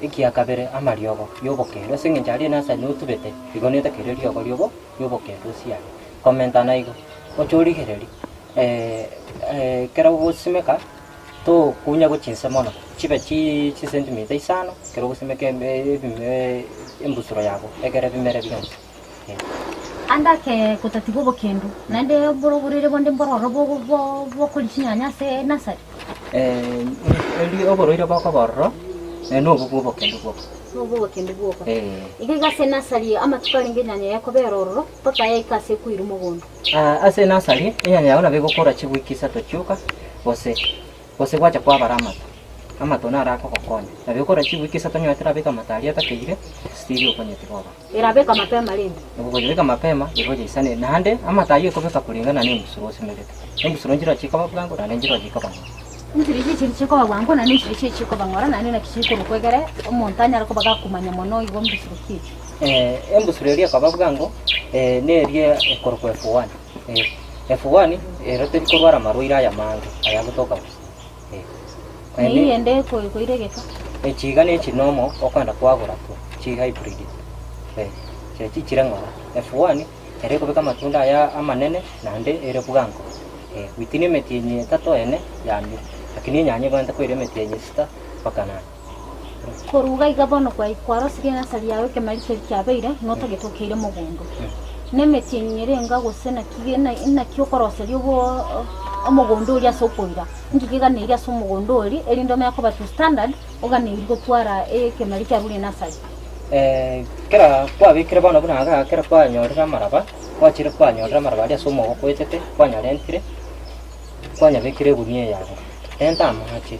Speaker 2: Ekia kabere amariogo y'obokendu ase eng'encho aria enasari notubete igo netakeire riogo riobo riobokendu osiare. Komenta naigo, oche origererie ekero ogosimeka tokunya gochia inse mono, chibe chisentimita isano ekero ogosimeka embusuro yago egere bimere bionsi.
Speaker 1: Ande ake gotatiga obokendu, naende oborwaire bonde mbororo bokoria chinyanya ase nursery.
Speaker 2: Erio oborwaire bokoba ororo, nobwo bwa obokendu bwoka.
Speaker 1: Nobwo obokendu bwoka. Iga iga ase nursery amatuko arenge enyanya ekobera ororo mpaka yaika ase ekoirwa mogondo.
Speaker 2: Ase enasari, enyanya yao nabo egokora chiwiki isato chioka, gose gose gwacha kwabara amato. Amato naro akogokonya. Nabo egokora chiwiki isato onye terabeka amato aria atakeire, still okonyeti boba.
Speaker 1: Erabeka mapema rende.
Speaker 2: Okoyabeka mapema igo yaisane, naende amato ayio ekobeka kulingana na embusuro osimegete. Embusuro nchiroo chikoba bwango naende nchiroo chikoba ng'ora.
Speaker 1: Nchiri echi chiri chikoba bwango naende nchiri echi chikoba ng'ora naende naki chikorokwa egere omonto anyare koba gakomanya mono igo mbusuro ki echi.
Speaker 2: Embusuro eria ekoba bwango neria ekorokwa F1. F1 ero teri korwara amarwaire aya amange aya agotoka gose.
Speaker 1: Neyio ende ekoira egeka.
Speaker 2: Echi iga ne chinomo okoenda kwagora tu, chi hybrid. Chiria chichire ng'ora. F1 ere ekobeka amatunda aya amanene naende ere bwango. Within emetienyi etato ene yamire, lakini enyanya ebwenerete koira emetienyi sita mpaka nane.
Speaker 1: Korwa iga iga bono kwarosirie enasari yao ekemeri keria kiabeire, notagete okeire mogondo. Nemetienyi ere enga gose naki naki okoroseria omogondo oria ase okoira. Inki keganeirie ase omogondo oria, erinde omanye koba to standard, oganeirie gotwara ekemeri kiarure enasari.
Speaker 2: Kera kwabekire bono buna igaa kera kwanyorire amaraba, gwachire kwanyorire amaraba aria ase omogoko oetete, kwanyarentire, kwanyabekire egunia eye yago. Renta amache,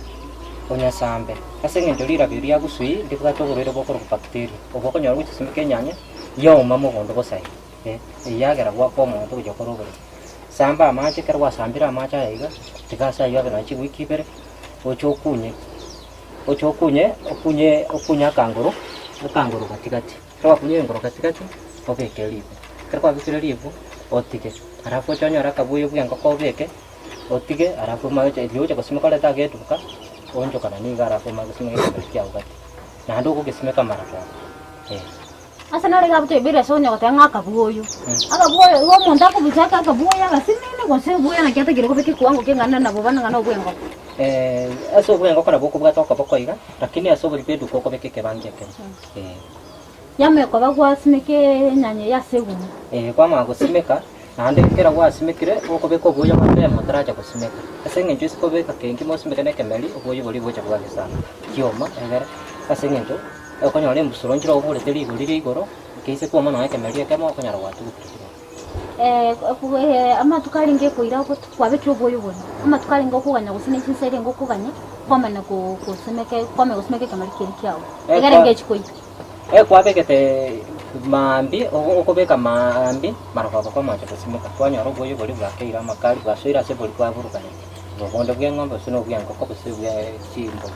Speaker 2: onyasambe, ase eng'encho rirabio ria gusii ndibwate oborwaire bokorokwa bacteria, obo okonyora gochisimeka enyanya, yaoma mogondo bosa iga, eh, eyio yagera goaka omonto gochia gokora oboremi. Samba amache, ekero gwasambire amache aya iga, tiga ase aywo abe nonye chiwiki ibere, oche okunye, oche okunye, okunye okunye akangoro, akangoro gatigati. Ekero gwakunyire engoro gatigati, obeke ribu. Ekero kwabekire ribu, otige, alafu oche onyore akabuyu bwa engoko obeke, otige alafu omanye oche riria ogocha gosimeka orete ake eduka, oonchokana nigo alafu omanye gosimeka ekemeri kiago gati. Naende ogogesimeka mara mono, eh.
Speaker 1: Ase naro iga agoteberia ase onya goteba ng'a akabuoyo. Akabuoyo igo omonto akobucha ake akabuoyo agasinene gose obuoyo naki atagire kobeka ekiwango keng'ana nabo bono ng'a nobwa engoko.
Speaker 2: Ase obwa engoko nabo okobwata okoboko iga, lakini ase oboria bwa eduka okobeka ekebango ekemo, eh.
Speaker 1: Yamanya koba gwasimeka enyanya eye ase egunia.
Speaker 2: Eh, kwamanya gosimeka, naende ekero gwasimekire, okobeka obuya mapema otaracha gosimeka. Ase eng'encho ase kobeka kenki mosimeke na ekemeri, obuya boria bogocha bwagesa kioma egere ase eng'encho okonyora embusuro nchire oborete rigori riria igoro, keise kwoma nonya ekemeri ekemo okonyora gwatugutire kidogo.
Speaker 1: Amatuko arenge ekoira kwabekire oboyo boria, amatuko arenge okoganya gose ne chinsa erenge okoganya kwamanya gosimeka kwamanya gosimeka ekemeri keria kiago, egere ngechi koyia.
Speaker 2: Ekwabegete maambia, okobeka maambia marogoba kwamacha gosimeka, kwanyora oboyo boria bwakeire amakari bwasoire ase boria kwaburukaneti, obonde bwa eng'ombe gose na obwa engoko gose obwa chimbori.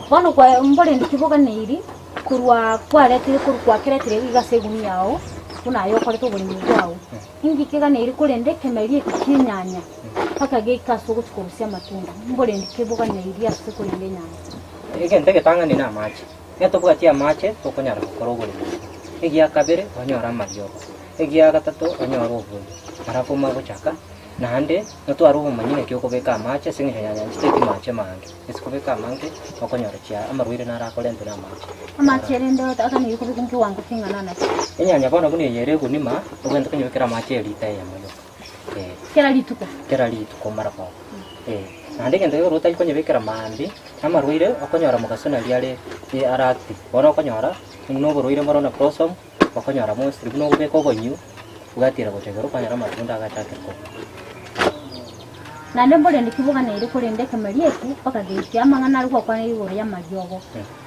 Speaker 1: Bono kwa mborende ki boganeiri korwa kwaretire korwa kwakeretire iga ase egunia yao, buna aye okorete oboremi bwao. Inki keganeiri korende ekemeri eke ki'enyanya mpaka geike ase ogochia korusia amatunda? Mborende ki boganeiri ase korenda enyanya?
Speaker 2: Egento egetang'ani namache, ekero tobwati amache tokonyara gokora oboremi obo. Egia kabere onyore amariogo, egia gatato onyore oboyo, alafu omanye gochaka naende notware obomanyi naki okobeka amache ase eng'encho nyanya nchiteti mache mange, ase kobeka amange okonyora chia amarwaire naro akorentwe na amache.
Speaker 1: Amache rende aganeirie kobekwa nkewango keng'ana naki?
Speaker 2: Enyanya bono buna eye ere egunima, obwenerete konyebekera amache erita eyemo yoka, eh.
Speaker 1: Kera rituko?
Speaker 2: Kera rituko mara bono, eh. Naende egento ekero otari konyebekera maambia, amarwaire okonyora mogaso nari are are active, bono okonyora buna oborwaire mboro na blossom, okonyora mostly buna okobeka obonyio, bwatiira gocha igoro kwanyora amatunda agachakire kobua.
Speaker 1: Naende mborende ki boganeire korenda ekemeri eke mpaka geike amang'ana aria gwakwanire igoro y'amariogo,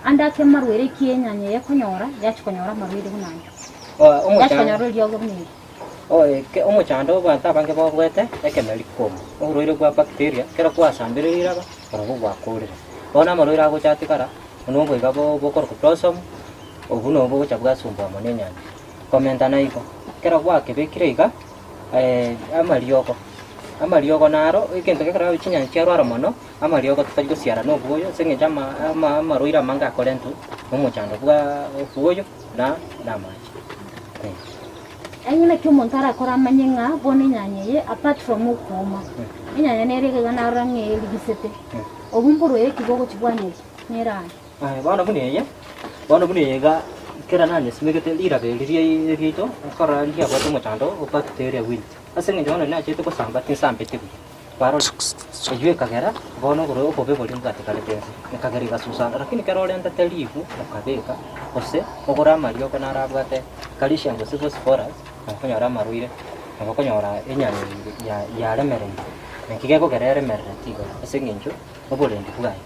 Speaker 1: ande ake amarwaire eki enyanya eye ekonyora, yachia konyora amarwaire buna ayio, yachia konyora eriogo buna eri.
Speaker 2: Omochando abanto abange babwate ekemeri koma, oborwaire bwa bacteria, ekero kwasambire riraba, barobwo bwakorire. Bono amarwaire agocha atigara, buna oboiga bokorokwa blossom, obwo nobwo bogocha bwasumbua mono enyama. Komenta na igo, ekero gwakebekire iga, amariogo, amariogo naro egento gekero chinyanya chiarwara mono, amariogo totari gosiara na obwoyo ase eng'encho ama ama amarwaire amange akorentwe na omochando bwa obwoyo na na amache.
Speaker 1: Aye naki omonto arakore amanye ng'a bono enyanya eye apart from okooma, enyanya nere iga iga narora ng'a erigisete, obwo mborwaire ki bogochia bwanyeria? Nere aye.
Speaker 2: Aye bono buna eye, bono buna eye iga kera nanyesimegete riraba eri ria riaito, nkorora ndiabwate omochando o bacteria wilt. Ase eng'encho bono nachete gosamba tinsambeti buya, kwarora eywo ekagera bono oborwaire obobe boria mbwatigarete inse, ekagera egasusa lakini ekero orentete ribu okabeka, gose ogore amariogo narabwate calcium gose phosphorus, nabo okonyora amarwaire, nabo okonyora enyama eye ya yaremereire. Naki gekogera eremerereti igo ase eng'encho oborendi bwaye.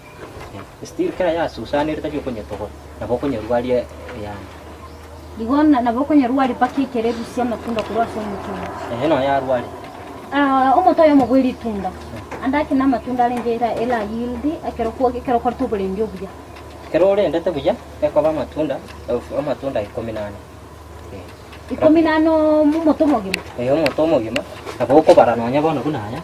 Speaker 2: Still kera yasusanire tari okonyetogora, nabo okonyerwaria eyande.
Speaker 1: Igo nabo okonyerwaria mpaka ekero erusie amatunda korwa ase omote oyo.
Speaker 2: Eeh nonya yarwaria.
Speaker 1: Omote oyomo bwe ritunda, ande ake namatunda arenge era era yield ekero kwa ekero okorete oborendi obuya.
Speaker 2: Ekero orendete buya, ekoba amatunda elfu amatunda ikomi na ane. Eh.
Speaker 1: Ikomi na ane omote omogima?
Speaker 2: Ee omote omogima, nabo okobara nonya bono buna aya,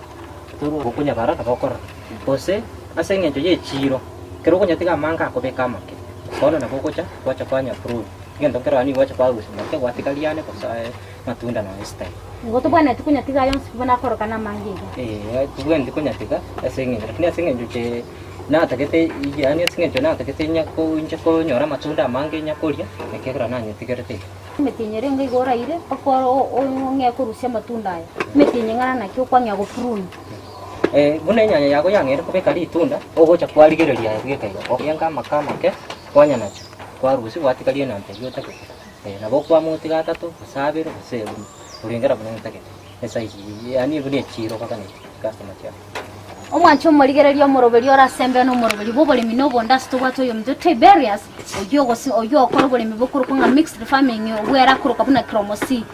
Speaker 2: torwa okonyabara nabo okorora. Gose ase eng'encho y'echiiro, ekero okonyatiga amange akobeka amake, bono nabo ogocha gwacha kwanya prune, egento nkero yaani gwacha kwarusia make gwatiga riane gose aye matunda nonya esitari.
Speaker 1: Igo tobwenereti konyatiga aya onsi pi buna akorokana amange iga?
Speaker 2: Ee, tobwenereti konyatiga ase eng'encho lakini ase eng'encho che natagete yaani ase eng'encho natagete nyako inche konyora amatunda amange nyakoria, ekiagera nanyetigerete iga.
Speaker 1: Emetienyi ere enga igo oraire mpaka ong'ee korusia amatunda aya. Emetienyi eng'ana naki okwang'ea goprune.
Speaker 2: Buna enyanya yago yang'eire kobeka ritunda, ogocha kwarigereria aye bweka iga, okenga amako amake, kwanyanacha, kwarusia gwatigaria enamba eyio otagete. Nabo okwama otiga atato, gose abere, gose erimo, korengera buna otagete, esaizi yaani buna echiiro oganetie chikastoma chiago.
Speaker 1: Omwanche omorigereria omoroberi ore ase embeyo na omoroberi bw'oboremi na obonda ase tobwate oyominto Tiberius, oyio ogosi oyio okora oboremi bokorokwa ng'a mixed farming obwo ere akoroka buna Kromo C.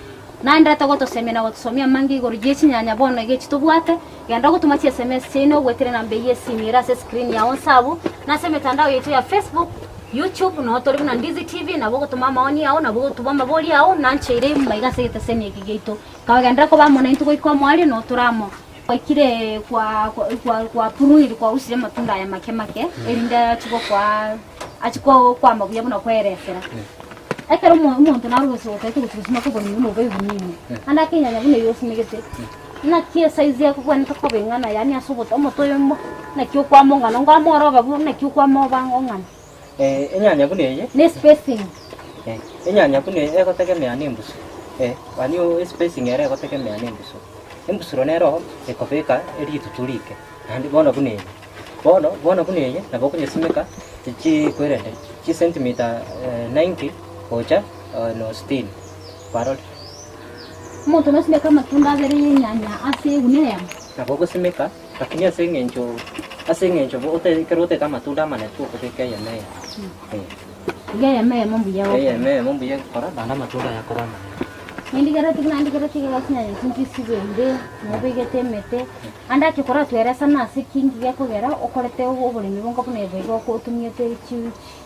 Speaker 1: Naenderete gotosemia na gotosomia amange igoro ye chinyanya bono iga echi tobwate, genda ogotoma chi sms chiaino ogwetire enamba eyio y'esimi ere ase escreen yao inse abwo, na ase emetandao yaito ya Facebook, YouTube noo tore buna Ndizi TV, nabo ogotoma amaoni ao, nabo ogotuma amabori ao, nancheire maiga ase egeteseni eke giaito. Kagenderera koba amo naintwe goika omoerio noo tore amo. Gwaikire kwa kwa kwapurunire kwarusirie amatunda aya make make, erinde achie gokoa achie ko kwama buya buna kweresera. Ekero omo omonto naro gose otaete gochia gosimeka oboremi buna obo ebuni ime, ande akenyanya buna eywo osimegete, naki esaizi ekogwenerete koba eng'ana yaani ase oboto omote oyomo, naki okwama ong'ana, ongama ore obe bo naki okwama oba ong'ana.
Speaker 2: Enyanya buna eye.
Speaker 1: Ne spacing.
Speaker 2: Enyanya buna eye egotegemea na embusu, yaani espacing ere egotegemea na embusu. Embusuro nero ekobeka eritutu rike, naende bono buna eye. Bono, bono buna eye, nabo okonyesimeka chikwerende chisentimita 90 gocha no sitini, kwarorire.
Speaker 1: Omonto nosimeke amatunda abere y'enyanya ase egunia eyemo.
Speaker 2: Nabo ogosimeka, lakini ase eng'encho ase eng'encho bo ote ekero otete amatunda amanene tokobeka eyemo eyemo, eh.
Speaker 1: Iga eyemo eyemo mbuya gokora.
Speaker 2: Eyemo eyemo mbuya egokora naende amatunda aya akoba amanene.
Speaker 1: Nindigeretie buna ndigeretie iga chinyanya echi nchisibende, nobegete emete, ande ake koratweresa nase ki nki gekogera okorete oboremi bonga buna obo iga otumiete chi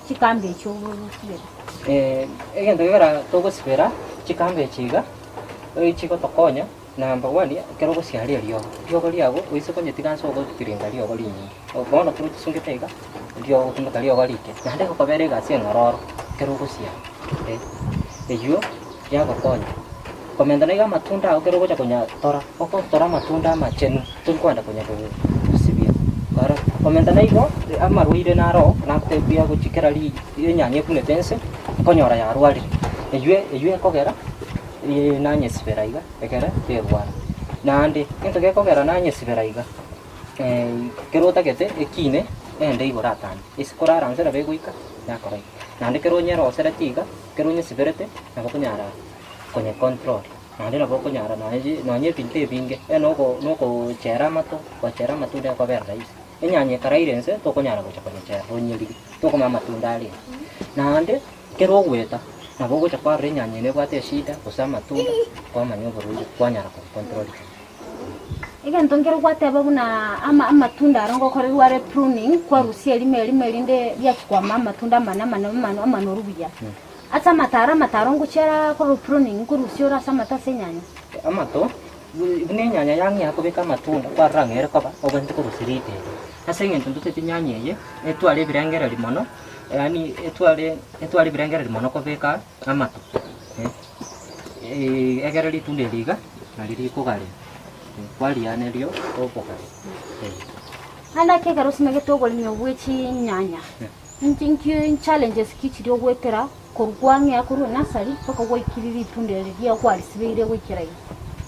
Speaker 1: chikambi echio ogosibera.
Speaker 2: Egento gekogera togosibera chikambi echi iga, echigotokonya number one, ekero ogosiaria eriogo, riogo riago oise konyetiga nse ogotiringa riogo rinyinge, bono ekero ochisungete iga, riogo ogotumeka riogo rike, naende egokobera egasi eng'ororo ekero ogosiara eywo yagokonya. Komenta naiga amatunda ao ekero ogocha konyatora, ogotora amatunda amachenu tori kogenda konya gosibia, kwarora. Komenta naigo amarwaire naro nagotebia gochia kera ri enyanya ekunete nse, okonyora yarwarire, eywo eywo ekogera nanyesibera iga ekere terwara. Naende egento gekogera nanyesibera iga, ekero otagete ekine egende igoro atambe, ase korara nse nabo egoika yakora iga. Naende ekero onyerosereti iga, ekero onyesiberete nabo okonyara konye control, naende nabo okonyara nonye nonye ebinto ebinge, onye noko nokochera amato, gochera amatunda ekobera rahisi. Enyanya ekaraire nse tokonyara gocha konyechera onyerige, tokomanya amatunda arenge. Naende ekero ogoeta, nabo ogocha kwarora enyanya eye nebwate eshida gose amatunda, kwamanya oborwaire kwanyara kobi control.
Speaker 1: Egento nkere gwateba buna ama amatunda aro ngokorerwa are pruning, kwarusia erimo erimo erinde riachia kwama amatunda amane amane amano amanoru buya. Ase amato aro amato aro ngochia ara korwa pruning nkorusia ore ase amato ase enyanya.
Speaker 2: Amato, buna enyanya yang'ea kobeka amatunda kwarora ng'a ere koba obwenerete korusia rito eri. Ase eng'encho ntotete enyanya eye, etware ebirengererio mono, yaani etware etware ebirengererio mono kobeka amato egere ritunda eri iga, nari rikogarea, kwarianerio obogare.
Speaker 1: Naende ake ekero osimegete oboremi obwo bwe chinyanya, inki nki challenges ki chiria ogoetera korwa kwang'ea korwa enasari mpaka gwaikire ritunda eri riria kwarisibeire goikera iga?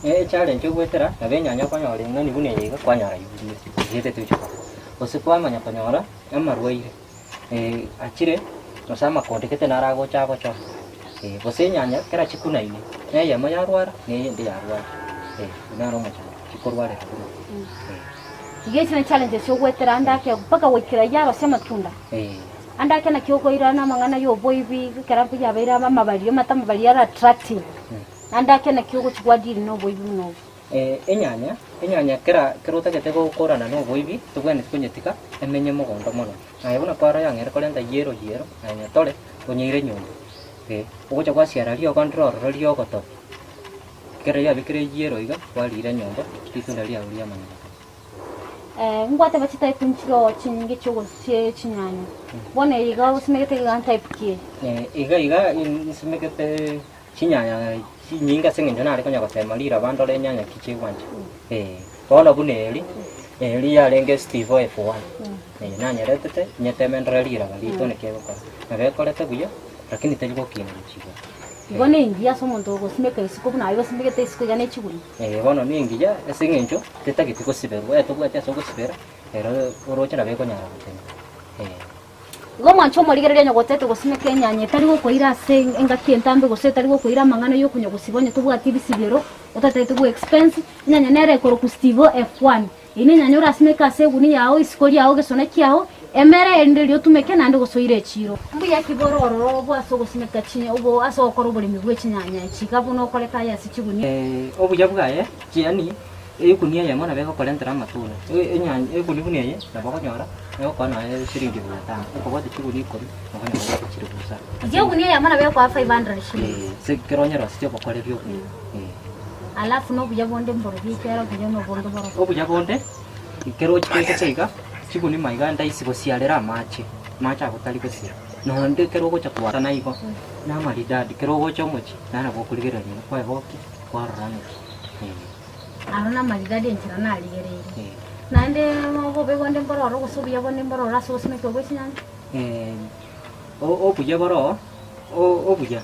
Speaker 2: Echallenge ogoetera, nabo enyanya okonyora eng'ani buna eye iga, kwanyora yuria, rietete gochia korwa. Gose kwamanya konyora amarwaire. achire, gose amakonde gete naro agocha agochora, gose enyanya kera chikunaine, na eyemo yarwara, na eyende yarwara, naro omochando chikorwarera buna.
Speaker 1: Iga echi ne challenges chiogwetera ande ake mpaka goikera yarosia amatunda. Ande ake naki okoirana amang'ana ya oboibi ekero yabeire amabario amate amabario are attractive. Ande ake naki ogochia gwa deal na oboibi buna obwo.
Speaker 2: Enyanya, enyanya kera kera otagete gokorana na oboibi, tobwenereti konyetiga emenye mogondo mono. Aye buna kwarora yang'eire korenta yiero yiero, aye nyatore, onyeire nyomba. Ogocha gwasiara riogo ndire ororo riogotobi, ekero riabekire yiero iga, kwariira nyomba, ritunda riago riamanya gotoba.
Speaker 1: Ngwateba chitype nchiroo chinyinge chiogosie chinyanya. Bono eye iga osimegete iga ntype ki eye?
Speaker 2: Iga iga nsimegete Chinyanya chinyinge ase eng'encho nare konya gotema riraba ndore enyanya ki chigwancha. Eh, bono buna eri, eri yarenge Steve F1. Eh, nanyeretete, nyeteme ndore riraba riaito naki egokora. Nabo ekorete buya, lakini teri gokina gochia igoro.
Speaker 1: Igo nengiya ase omonto ogosimeka isiko buna aye osimegete isiko iga ne chiguni.
Speaker 2: Eh, bono nengiya ase eng'encho tetageti gosiberwa, etobwati ase ogosibera, ero oroche nabo ekonyara gotema. Eh.
Speaker 1: Igo omwanche omorigereria onye gotete gosimeka enyanya etari gokoira ase engaki entambe gose etari gokoira amang'ana y'okonya gosiba onye tobwati ebisibero otatagete go expense, enyanya nere ekorokwa Stivo F1. Eyio nenyanya orasimeke ase egunia yao, isiko riao, egesona kiao, Emere erinde erio otumeke naende gosoire echiro. Mbuya ki bore ororo obwo ase ogosimeka chi obo ase ogokora oboremi bwe chinyanya echi, iga buna okoreta aye ase chigunia?
Speaker 2: Obuya bwaye, yaani egunia eyemo nabo egokorentera amatunda, enyanya egunia buna eye nabo okonyora egokoa nonya shiringi mia tano, ekobwate chigunia ikomi nabo okonyora obwate chilifu isano.
Speaker 1: Iga egunia eyemo nabo egokoa 500 shillings.
Speaker 2: Ase ekero onyerosetie obokore bia obuya.
Speaker 1: Alafu na obuya bonde mborobio ekiagera obuya na obonge borobio.
Speaker 2: Obuya bonde, ekero ochibekete iga, chigunia maiga ndaisi gosiarera amache, amache abwo tari gosira. Nonde ekero ogocha koarana igo, na amaridadi, ekero ogocha omochie, naye nabo okorigereria nyuma kwebokia, kwarora ng'aki.
Speaker 1: Aro namaridadi enchera narigereirie. Naende obobe bonde mbororo gose obuya bonde mbororo ase ogosimekigwa gwe chinyanya?
Speaker 2: Obuya boroo, obuya,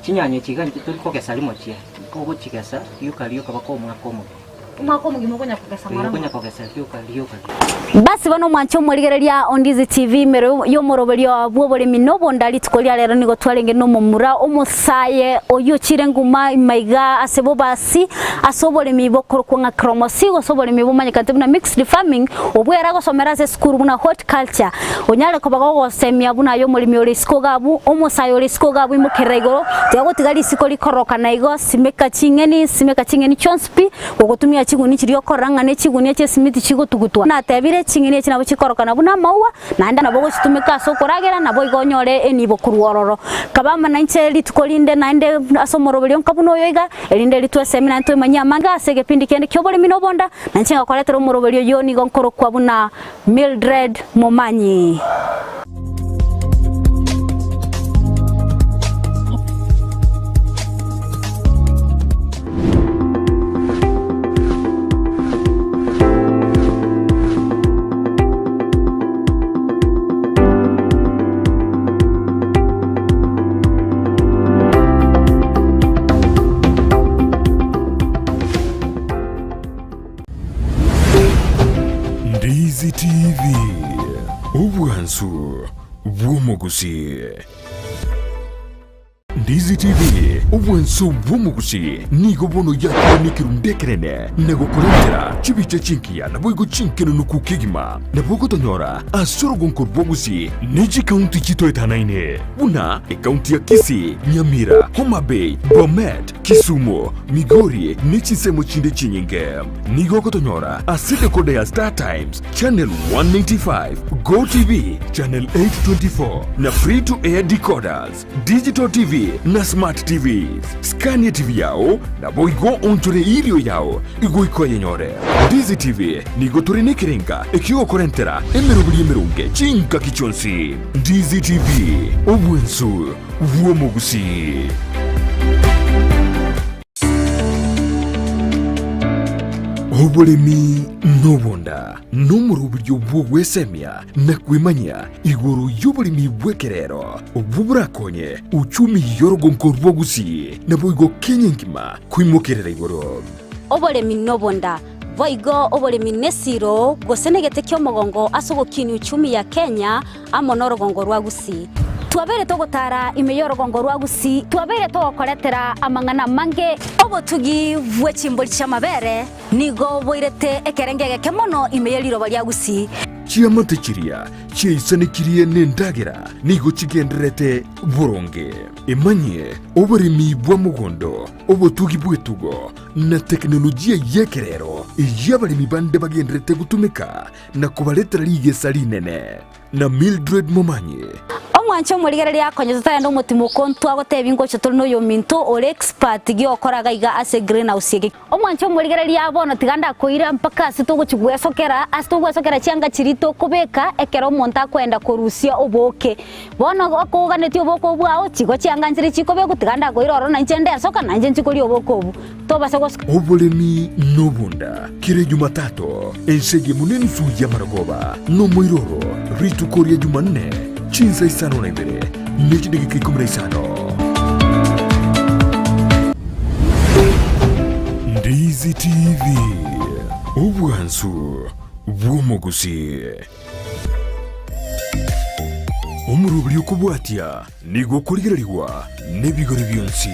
Speaker 2: chinyanya echi iga inche tori kogesa rimo chia, ogochigesa rioka rioka mpaka omwaka omogima.
Speaker 1: Omwaka omogima okonya kogesa mara
Speaker 2: Okonya
Speaker 1: mono.
Speaker 2: kogesa rioka rioka rioka.
Speaker 1: Basi bono omwanche omorigereria o Ndizi TV imero y'omoroberio bw'oboremi na obonda rituko ria rero nigo twarenge nomomura omosaye oyio ochire nguma maiga ase bobasi ase oboremi bokorokwa ng'a kromosi gose oboremi bomanyekanete buna mixed farming obwo ere agosomera ase esukuru buna horticulture onyare koba gogosemia buna aye omoremi ore isiko iga abwo omosaye ore isiko iga abwo imokerera igoro tiga gotiga risiko rikorokana igo simeka ching'eni simeka ching'eni chionsi pi Gogotumia chigunia chiria okorora ng'a nechigunia chi'esimiti chigotugutwa. Natebire, Ching'eni echi nabo chikorokana buna amaua, naende nabo ogochitumeka ase okoragera, naboigo onyore enibo korwa ororo. Kaba amo nainche rituko rinde naende ase omoroberio nka buna oyo iga, erinde ritwesemi naende twemanyie amange ase egepindi kende ki'oboremi na obonda, na inche ngakoretera omoroberio oyio nigo nkorokwa buna Mildred Momanyi.
Speaker 3: Ndizi TV, obwansu bw'omogusii. Ndizi TV, obwansu bw'omogusii nigo bono yakire nekerundu ekenene na gokorentera chibicha chingiya naboigo chinkenunuku kegima. Nabo ogotonyora ase orogonko rw'ogusii ne chikaunti chitoetanaine buna ekaunti ya Kisii, Nyamira, Homa Bay, Bomet, Kisumu, Migori ne chinsemo chinde chinyinge. Nigo ogotonyora ase decoder ya Star Times, Channel 195, Go TV, Channel 824 na Free to Air decoders, Digital TV na Smart TVs. Scan TV yao naboigo onchore irio yao igoika oyenyore. Ndizi TV nigo tore nekerenga ekiogokorentera emeroberi emeronge chingaki chionsi. Ndizi TV, obwensu bw'omogusii. Oboremi nobonda nomoroberio bw'ogwesemia na kwemanyia igoro y'oboremi bw'ekerero obwo borakonye uchumi y'orogonko rw'ogusii naboigo Kenya engima koimokerera igoro.
Speaker 1: Oboremi nobonda, boigo oboremi nesiro gose negete ki'omogongo ase ogokinia uchumi ya Kenya amo norogongo rwa Gusii. Twabeire togotara ime y'orogongo rwa Gusii, twabeire togokoretera amang'ana amange. Obotugi bwe chimbori chi'amabere nigo boirete ekerengo egeke mono ime ye riroba ria Gusii.
Speaker 3: Chiamate chiria chiaisanekirie nendagera nigo chigendererete boronge. Emanyie oboremi bwa mogondo, obotugi bw'etugo, na tekinolojia y'ekerero eyio abaremi bande bagendererete gotumeka na kobaretera rigesa rinene. Na Mildred Momanyi.
Speaker 1: Omwanche omorigereria akonye totagenda omotimo oko ntwagotebia ngocha tore noyominto ore expert giokora iga iga ase greenhouse eke. Omwanche omorigereria bono tiga ndakoira mpaka ase togochi gwesokera ase togwesokera chianga chiria tokobeka ekero omonto akoenda korusia oboke. Bono okoganetie oboke obwo bwao chigo chianga nchire chikobekwa tiga ndakoira ororo nainche ndesoka nainche nchi koria oboke obwo. Tobasa gosoka.
Speaker 3: Oboremi nobonda, kera Ejumatatu, ense eyemo nensu y'amarogoba, nomoiroro, rituko ria Jumanne, chinsa isano na ibere, ne chidageka ikomi na isano. Ndizi TV, obwansu bw'omogusii. Omoroberi okobwatia nigo okorigererigwa nebigori bionsi.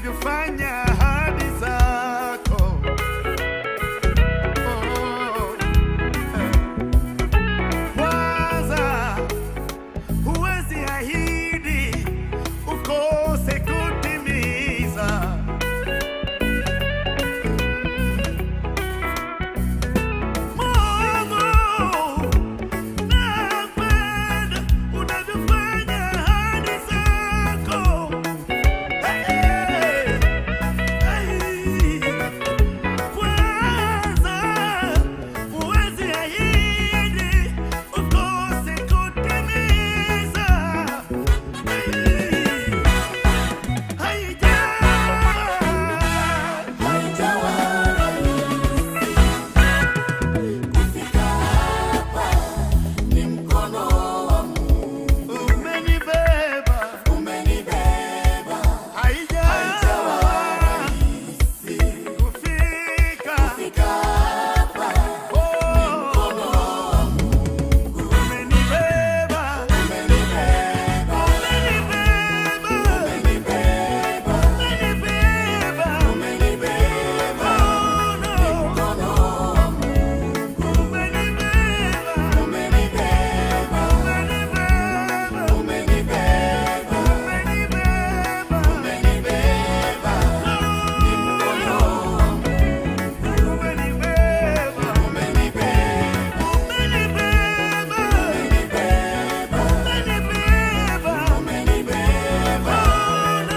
Speaker 6: unavyofanya ahadi zako. Oh, eh. Kwanza huwezi ahidi ukose kutimiza. Mungu, napenda unavyofanya ahadi zako. Hey, hey. Kwanza huwezi ahidi ukose kutimiza. Haijawa umenibeba, umenibeba, haijawa rahisi kufika hapa, ni mkono wa Mungu umenibeba, umenibeba, umenibeba, umenibeba, umenibeba, ni mkono wa Mungu umenibeba, umenibeba, umenibeba, umenibeba, umenibeba, ni mkono wa Mungu umenibeba, umenibeba, umenibeba, umenibeba, umenibeba,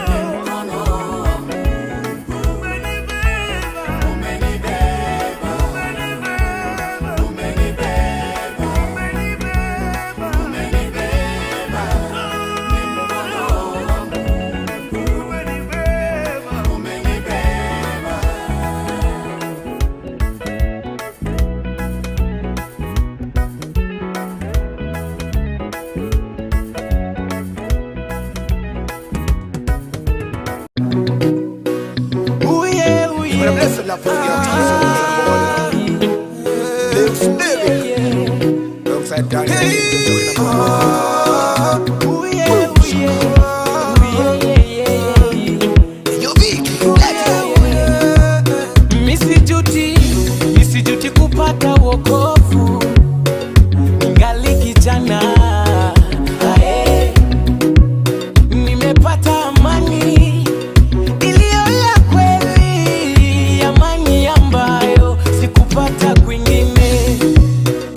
Speaker 6: ni mkono wa Mungu umenibeba, umenibeba, umenibeba, umenibeba, umenibeba, umenibeba, ni mkono wa Mungu umenibeba, umenibeba.